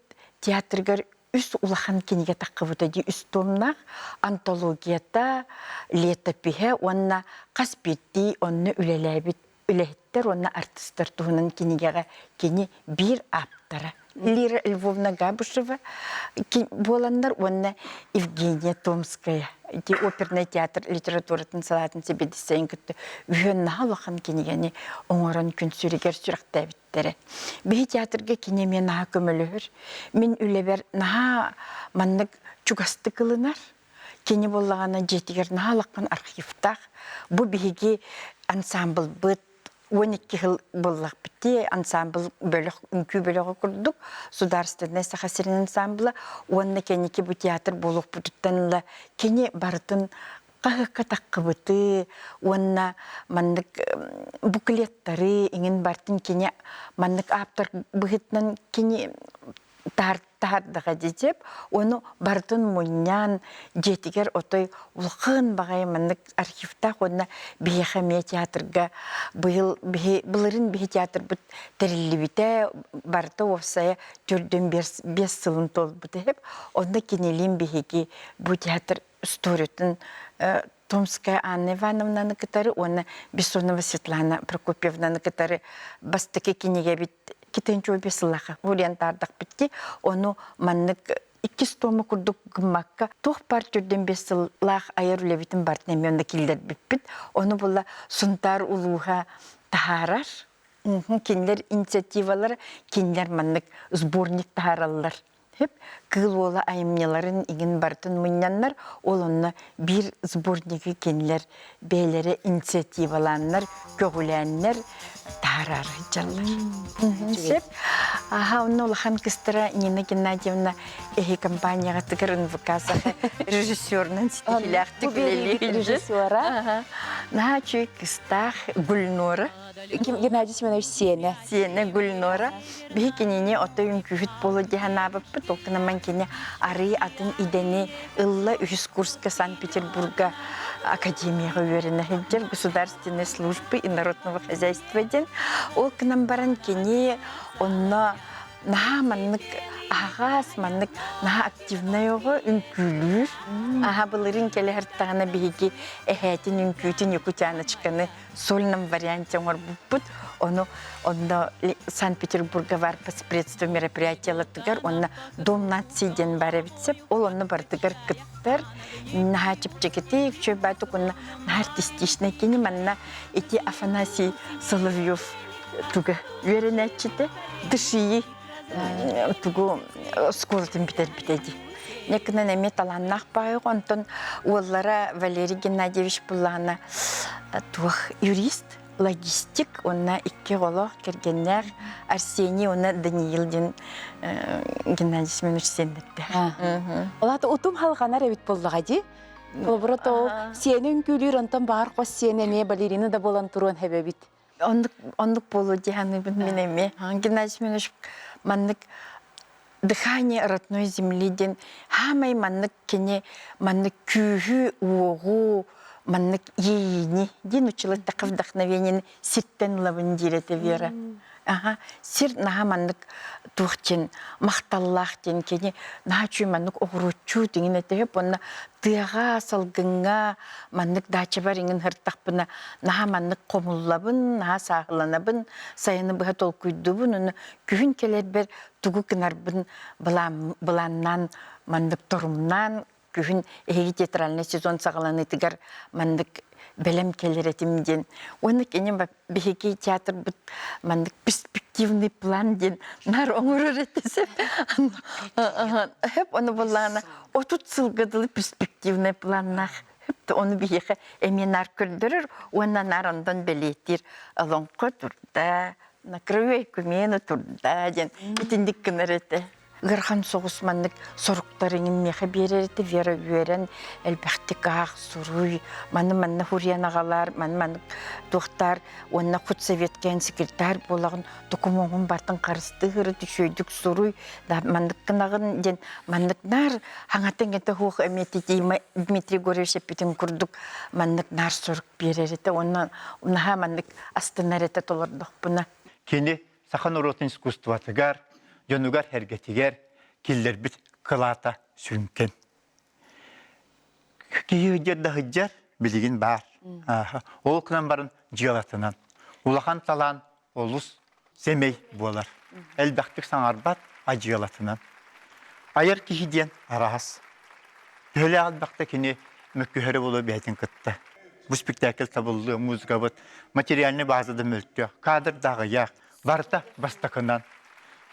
театрыгар үс улахан кинигэ таххыбыта дии үс томнаах антологията, летопиһэ уонна хас биирдии онно үлэлээбит үлэһиттэр уонна артистар туһунан кинигэҕэ кини биир ааптара Лира Львовна Габышева буоланнар уонна Евгения Томская ити опернай театр литературатын салаатын сэбиэдиссэйин кытта үһүөн наһаа улахан кинигэни оҥорон күн сүрүгэр сүрэхтээбит Биһи театрга кини эмиэ наһаа көмөлөһөр. Мин үлэбэр наһаа маннык чугастык ылынар. Кини буоллаҕына дьиэтигэр наһаа улахан архивтаах. Бу биһиги ансамблбыт 12 сыл буоллахпыт дии ансамбл бөлөх үҥкүү бөлөҕө курдук Судаарственнай Саха сирин ансамбла уонна кэнники бу театр буолуохпутуттан ыла кини барытын хаһыакка таххыбыты уонна маннык буклеттары иҥин бартын кини маннык ааптар быһыытынан кини таһардаҕа дьиэп ону барытын мунньаан дьиэтигэр отой улахан баҕайы маннык архивтаах уонна биһиэхэ эмиэ театрга быйыл биһи былырын биһи театрбыт тэриллибитэ барыта уопсайа төрдүн биэс сылын туолбута иһип онно кинилиин биһиги бу театр историятын Томская Анна Ивановнаны кытары уонна Бессонова Светлана Прокопьевнаны кытары бастакы кинигэбит китенчуобе сыллаха уруйан таардахпыт ки ону маннык иккис туома курдук гыммакка туох баар түрдэн бес сыллаах айар үлэбитин бартын эмиэ онно киллэрбиппит ону була Сунтаар улууһа таһаарар кинилэр инициативалара кинилэр маннык сборник таһаараллар Хөп Кыыл Уола айымньыларын иҥин барытын мунньаннар, ол онно биир сборнигы кинилэр бэйэлэрэ инициативалааннар, көҕүлээннэр таһаарар сылдьаллар. Сөп. Аха, онно улахан кыстара Нина Геннадьевна эһи компанияҕытыгар НВК саха режиссерунан ситиһилээхтик үлэлиир. Режиссера. Наһаа үчүгэй кыстаах Гульнора. Геннадий Семенович сиэнэ. Сиэнэ Гульнора. Биһи кинини ото үҥкүүһүт буолуо дии санаабыппыт. Ол гынан кини арыы атын идэни ылла үһүс курска Санкт-Петербурга академияҕа үөрэнэ сылдьар государственной службы и народного хозяйства диэн. Ол гынан баран кини онно наһаа маннык аһаҕас, маннык наһаа активнай оҕо үҥкүүлүүр. Аһа былырыын кэлэ сырыттаҕына биһиги эһээтин үҥкүүтүн Якутяночканы сольном варианте оҥорбуппут. Ону онно Санкт-Петербурга бар посредство мероприятияларыгар уонна Дом нации диэн бар эбит сөп. Ол онно барытыгар кыттар. Наһаа чэпчэкитик, үчүгэй баатык уонна наһаа артистичнай кини манна ити Афанасий Соловьев туга үөрэнээччитэ дышии тугу оскуолатын бүтэрбитэ дии. Некынан эмиэ талааннаах баайык, онтон уоллара Валерий Геннадьевич буллаҕына туох юрист, логистик уонна икки оҕолоох кэргэннээх Арсений уонна Даниил диэн Геннадий Семенович сиэннэрдээх. Ол аата утум халҕанар эбит буоллаҕа дии. Холобура то сиэни үҥкүүлүүр, онтон баҕар хос сиэнэ эмиэ балерина да буолан туруон хэбэбит. Оннук оннук буолуо дии саныыбын мин эмиэ. Геннадий Семенович маннык дыхание родной земли диэн хаамай маннык кини маннык күүһү-уоҕу. маннык иэйиини диэн училаттахха вдохновениени сиртэн ылабын диир этэ Вера. Аха, сир наһаа маннык туох диэн махталлаах диэн кини наһаа үчүгэй маннык оҕуруотчуу тиҥин этэ сөп уонна тыаҕа, салгыҥҥа маннык даачабар иҥин сыртахпына наһаа маннык хомуллабын, наһаа сааһыланабын, сайыны быһа толкуйдуубун уонна күһүн кэлэрбэр тугу гынарбын былааннаан маннык торумнаан күһүн эһиги театральный сезон саҕаланыытыгар маннык бэлэм кэлэр этим диэн. Уонна кини биһиги театрбыт маннык перспективный план диэн наар оҥорор этэ. Хөп ону буллаҕына 30 сылга дылы перспективный планнаах хөп ону биһиэхэ эмиэ наар көрдөрөр уонна наар онтон бэлиэтиир олоҥхо турда на краю ойкумены турда диэн итинник гынар этэ. Ыарахан соҕус маннык соруктар иҥин миэхэ биэрэр этэ Вера үөрэн элбэхтик аах суруй маны манна хуруйан аҕалаар маны маннык туохтаар уонна худсоветкаан секретарь буолаҕын докумуоҥун бартын харыстыыр үчүгэйдик суруй да маннык гынаҕын диэн маннык наар хаҥата иҥэтэ суох эмиэ Дмитрий Егорович эппитин курдук маннык наар сурук биэрэр этэ уонна наһаа маннык астынар этэ толордохпуна. Кини саха норуотун искусствотыгар, дьонугар-сэргэтигэр киллэрбит кылаата сүҥкэн. Киһи сылдьар да сылдьар, билигин баар. Ол гынан баран дьыалатынан. Улахан талаан олус сэмэй буолар. Элбэхтик саҥарбат, а дьыалатынан. Айар киһи диэн араас. Төһөлөөх элбэхтэ кини мөккүһэрэ буолуо бэйэтин кытта. Бу спектакль табыллыа, музыкабыт материальный база да мөлтөх, кадр да аҕыйах, барыта бастакынан.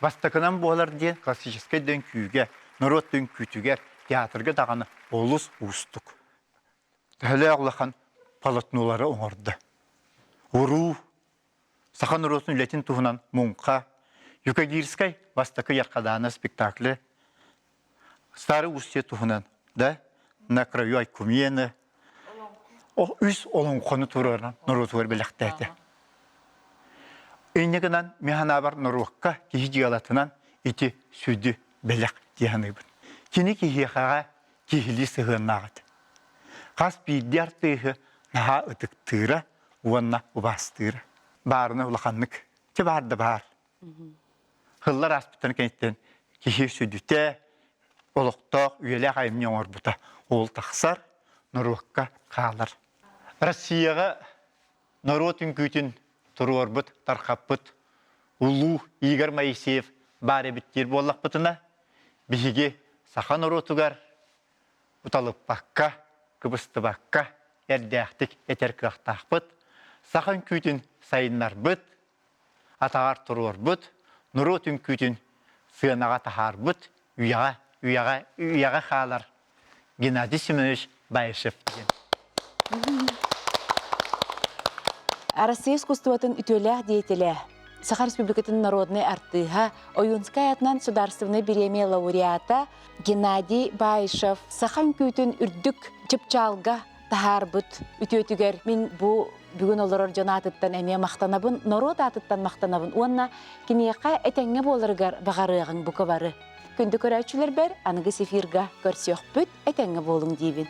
Бастакынан буолар диэн классическай да үҥкүүгэ, норуот да үҥкүүтүгэр, театрга даҕаны олус уустук. Төһөлөөх улахан полотнолары оҥордо. Уруу, саха норуотун үлэтин туһунан муҥха, Юкагирскай бастакы Яркадаана спектакле, Старый Устье туһунан, да, на краю Айкумены, үс олоҥхону туруоран норуотугар бэлэхтээтэ. Инньэ гынан мин санаабар норуокка киһи дьыалатынан ити сүдү бэлэх дии саныыбын. Кини киһиэхэҕэ киһилии сыһыаннаах этэ. Хас биирдии артыыһы наһаа ытыктыыра уонна убаастыыра. Баарына улаханнык, чэ баар да баар. Сыллар ааспыттарын кэнниттэн киһи сүдүтэ, олохтоох, үйэлээх айымньы оҥорбута ол тахсар, норуокка хаалар. Россияҕа норуот үҥкүүтүн туруорбут, тархаппыт улуу Игорь Моисеев баар эбит диир буоллахпытына, биһиги саха норуотугар уталыппакка, кыбыстыбакка эрдээхтик этэр кыахтаахпыт, саха үҥкүүтүн сайыннарбыт, атаҕар туруорбут, норуот үҥкүүтүн сыанаҕа таһаарбыт, үйэҕэ, үйэҕэ, үйэҕэ хаалар Геннадий Семенович Баишев диэн. Арассыыйа искусствотын үтүөлээх деятелэ, Саха Республикатын народнай артыыһа, Ойуунскай аатынан судаарыстыбаннай бириэмийэ лауреата Геннадий Баишев саха үҥкүүтүн үрдүк чыпчаалга таһаарбыт үтүөтүгэр мин бу бүгүн олорор дьон аатыттан эмиэ махтанабын, норуот аатыттан махтанабын уонна киниэхэ этэҥҥэ буоларыгар баҕарыаҕыҥ бука бары. Күндү көрөөччүлэрбэр аныгы эфирга көрсүөхпүт, этэҥҥэ буолуҥ диибин.